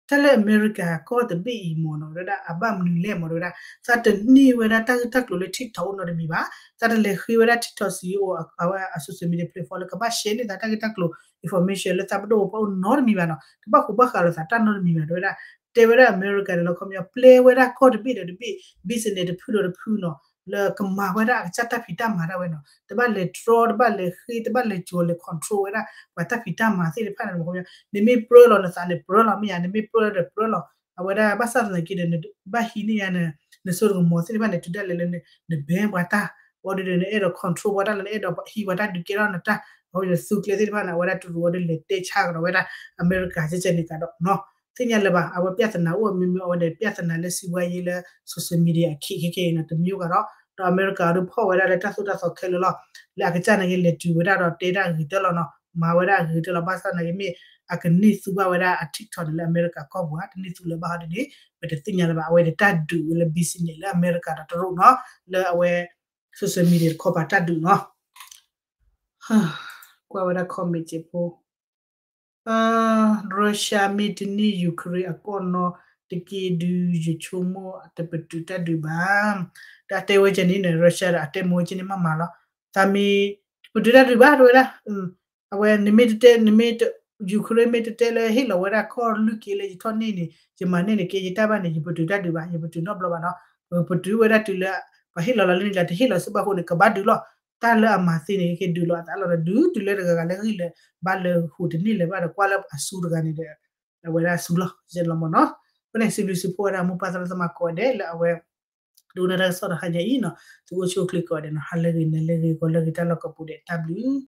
တၢ်လၢအမဲရကၤကီၢ်တဘ့ၣ်အံၤမ့ၢ်နီၤ ဝဲဒၣ်အဘၣ်မနုၤလဲၣ်မ့ၢ်တဲဝဲဒၣ် သးတန့ၢ်ဝဲဒၣ်တၢ်ဂ့ၢ်တၢ်ကျိၤလၢ TikTok အိၣ်နီတမံၤဘၣ်. သးတလဲၤဃ့ဝဲဒၣ် TikTok CEO အဝဲအ social media platform လၢကဘၣ် share န့ၢ်သးတၢ်ဂ့ၢ်တၢ်ကျိၤ information လၢသးပဒိၣ်ပှၤအိၣ်နီတမံၤဘၣ်နီၤ တဘၣ်ဃူဘၣ်ဃးလိာ်သးတၢ်နီတမံၤဘၣ် တဲဝဲဒၣ် တဲဝဲဒၣ်အမဲရကၤန့ၣ်လီၤ ခီပညီ ပျဲဝဲဒၣ်ကီၢ်တဘ့ၣ်ဒီးတဘ့ၣ် business တဖုဒီးတဖုနီၤ လၢကမၤဝဲဒၣ်အကစၢ်တၢ်ဖံးတၢ်မၤဒၣ်ဝဲနီၤ တဘၣ်လဲၤတြီ တဘၣ်လဲၤဃ့ တဘၣ်လဲၤကၠီၤလဲၤ control ဝဲဒၣ် ပှၤတၢ်ဖံးတၢ်မၤသ့ၣ်တဖၣ်န့ၣ် ခီပညီ နမ့ၢ်ပြၢလီၤနသးန့ၣ်ပြၢလီၤမ့ၢ်ဧါ နမ့ၢ်ပြၢလီၤဒီးပြၢလီၤ အဝဲဒၣ်ဘၣ်ဆၣ်သနာ်က့ဒီး နဘၣ်ဟံးန့ၢ်ယါ နစိတကမီၤသ့ၣ်တဖၣ်န့ၣ် တုၤဒၣ်လဲာ်လၢန ban ပှၤတၢ် ဝံၤဒီးနအဲၣ်ဒိး control ပှၤတၢ်လၢနအဲၣ်ဒိးဟံးပှၤတၢ်ဒုးကဲထီၣ်နတၢ် အဝဲဒီးသူကျဲသ့ၣ်တဖၣ်န့ၣ် အဝဲဒၣ်တရူးဝဲဒၣ်လဲၤတဲဆါကဒီးဝဲဒၣ် အမဲရကၤကဲကဲန့ၣ်ကဒီးနီၤ သ့ၣ်ညါလၢၤဘၣ် အဝဲပြဿနာအိၣ်မ့မ့ၢ်အဝဲန့ၣ် ပြဿနာလၢစံးဝဲယဲလၢ social media အခံခဲခဲအံၤနီၤ တမံၤကဒီး ဒီးအမဲရကၤဒုးဖီၣ်ဝဲဒၣ်လၢတၢ်သိၣ်တၢ်သီခဲလၢာ်လီၤ လၢအကစၢ်န့ၣ်က့ၤလဲၤတုၤဝဲဒၣ်ဒီးတဲဒၣ်ဂ့ၤတၢၢ်လီၤနီၤ မၤဝဲဒၣ်ဂ့ၤတၢၢ်လီၤ ဘၣ်ဆၣ်သနာ်က့မ့ၢ် အကန့ၢ်သူဘၣ်ဝဲဒၣ်အ TikTok န့ၣ်လၢအမဲရကၤကီၢ်ပူၤဧါ တန့ၢ်သူလၢၤဘၣ်ဟီဒ်န့ၣ် ပတသ့ၣ်ညါလၢၤဘၣ် အဝဲန့ၣ်တၢ်ဒုးဝဲလၢ business လၢအမဲရကၤဒီးတရူးနီၤ လၢအဝဲ social media တခီပၤတၢ်ဒုးနီၤ ကွၢ်ဝဲဒၣ် comment စ့ဖိ Russia မ့ၢ်တန့ၢ် Ukraine အကီၢ်နီတက့ၢ်ဒုး ယဆိကမိၣ်တပတုာ်တၢ်ဒုးဘၣ် ဒီးအတဲဝဲကဲန့ၣ် Russia ဒီးအတဲမ့ၢ်ဝဲကဲန့ၣ်မးမးလီၤ သးမ့ၢ် တပတုာ်တၢ်ဒုးဘၣ်တဲဝဲဒၣ် အဝဲနမ့ၢ်တတဲ နမ့ၢ် Ukraine မ့ၢ်တတဲလၢဟ့ၣ်လီၤဝဲဒၣ်ကီၢ်လွံၢ်က့လၢယထီၣ်န့ၢ်န့ၣ် ယမၤန့ၢ်န့ၣ်က့ ယတၢ်ဘၣ်န့ၣ် ယပတုာ်တၢ်ဒုးဘၣ် ယပတုာ်နီတဘျီဘၣ်နီၤ ပတုာ်ဝဲဒၣ်တုၤလၢ ပှၤဟ့ၣ်လီၤလီၤလၢန့ၣ်လၢ တဟ့ၣ်လီၤစ့ၢ်ဘၣ်အဃိန့ၣ် ကဘၣ်ဒုးလီၤ တၢ်လၢအမၤသ့န့ၣ် က့ၤဒုးလီၤအသးလီၤဒီး ဒုးတုၤလၢတဂၤဂၤလၢဂံၢ်လၢဘါလၢဟူးတန့ၢ်လၢၤဘၣ်ဒီး ကွၢ်လၢအစူတဂၤန့ၣ်ဒီး အဝဲဒၣ်စူလီၤ ယဲလီၤမ့ၢ်နီၤ ဖဲန့ၣ်စံးဘျုးစံးဖှိၣ်ဝဲဒၣ်မိၢ်ပၢ်သရၣ်သမါကိးဂၤဒဲးလၢအဝဲ ဒိကနၣ်တၢ်ကစီၣ်ဒီးဟါညါအံၤနီၤ သုအိၣ်ဆူၣ်အိၣ်ချ့ကိးဂၤဒဲးနီၤ ဟါလၢဂ့ၤ နၤလၢဂ့ၤ ဂီၤလၢဂ့ၤ တၢ်လီၢ်ကိးပူၤဒဲး တၢ်ဘျုး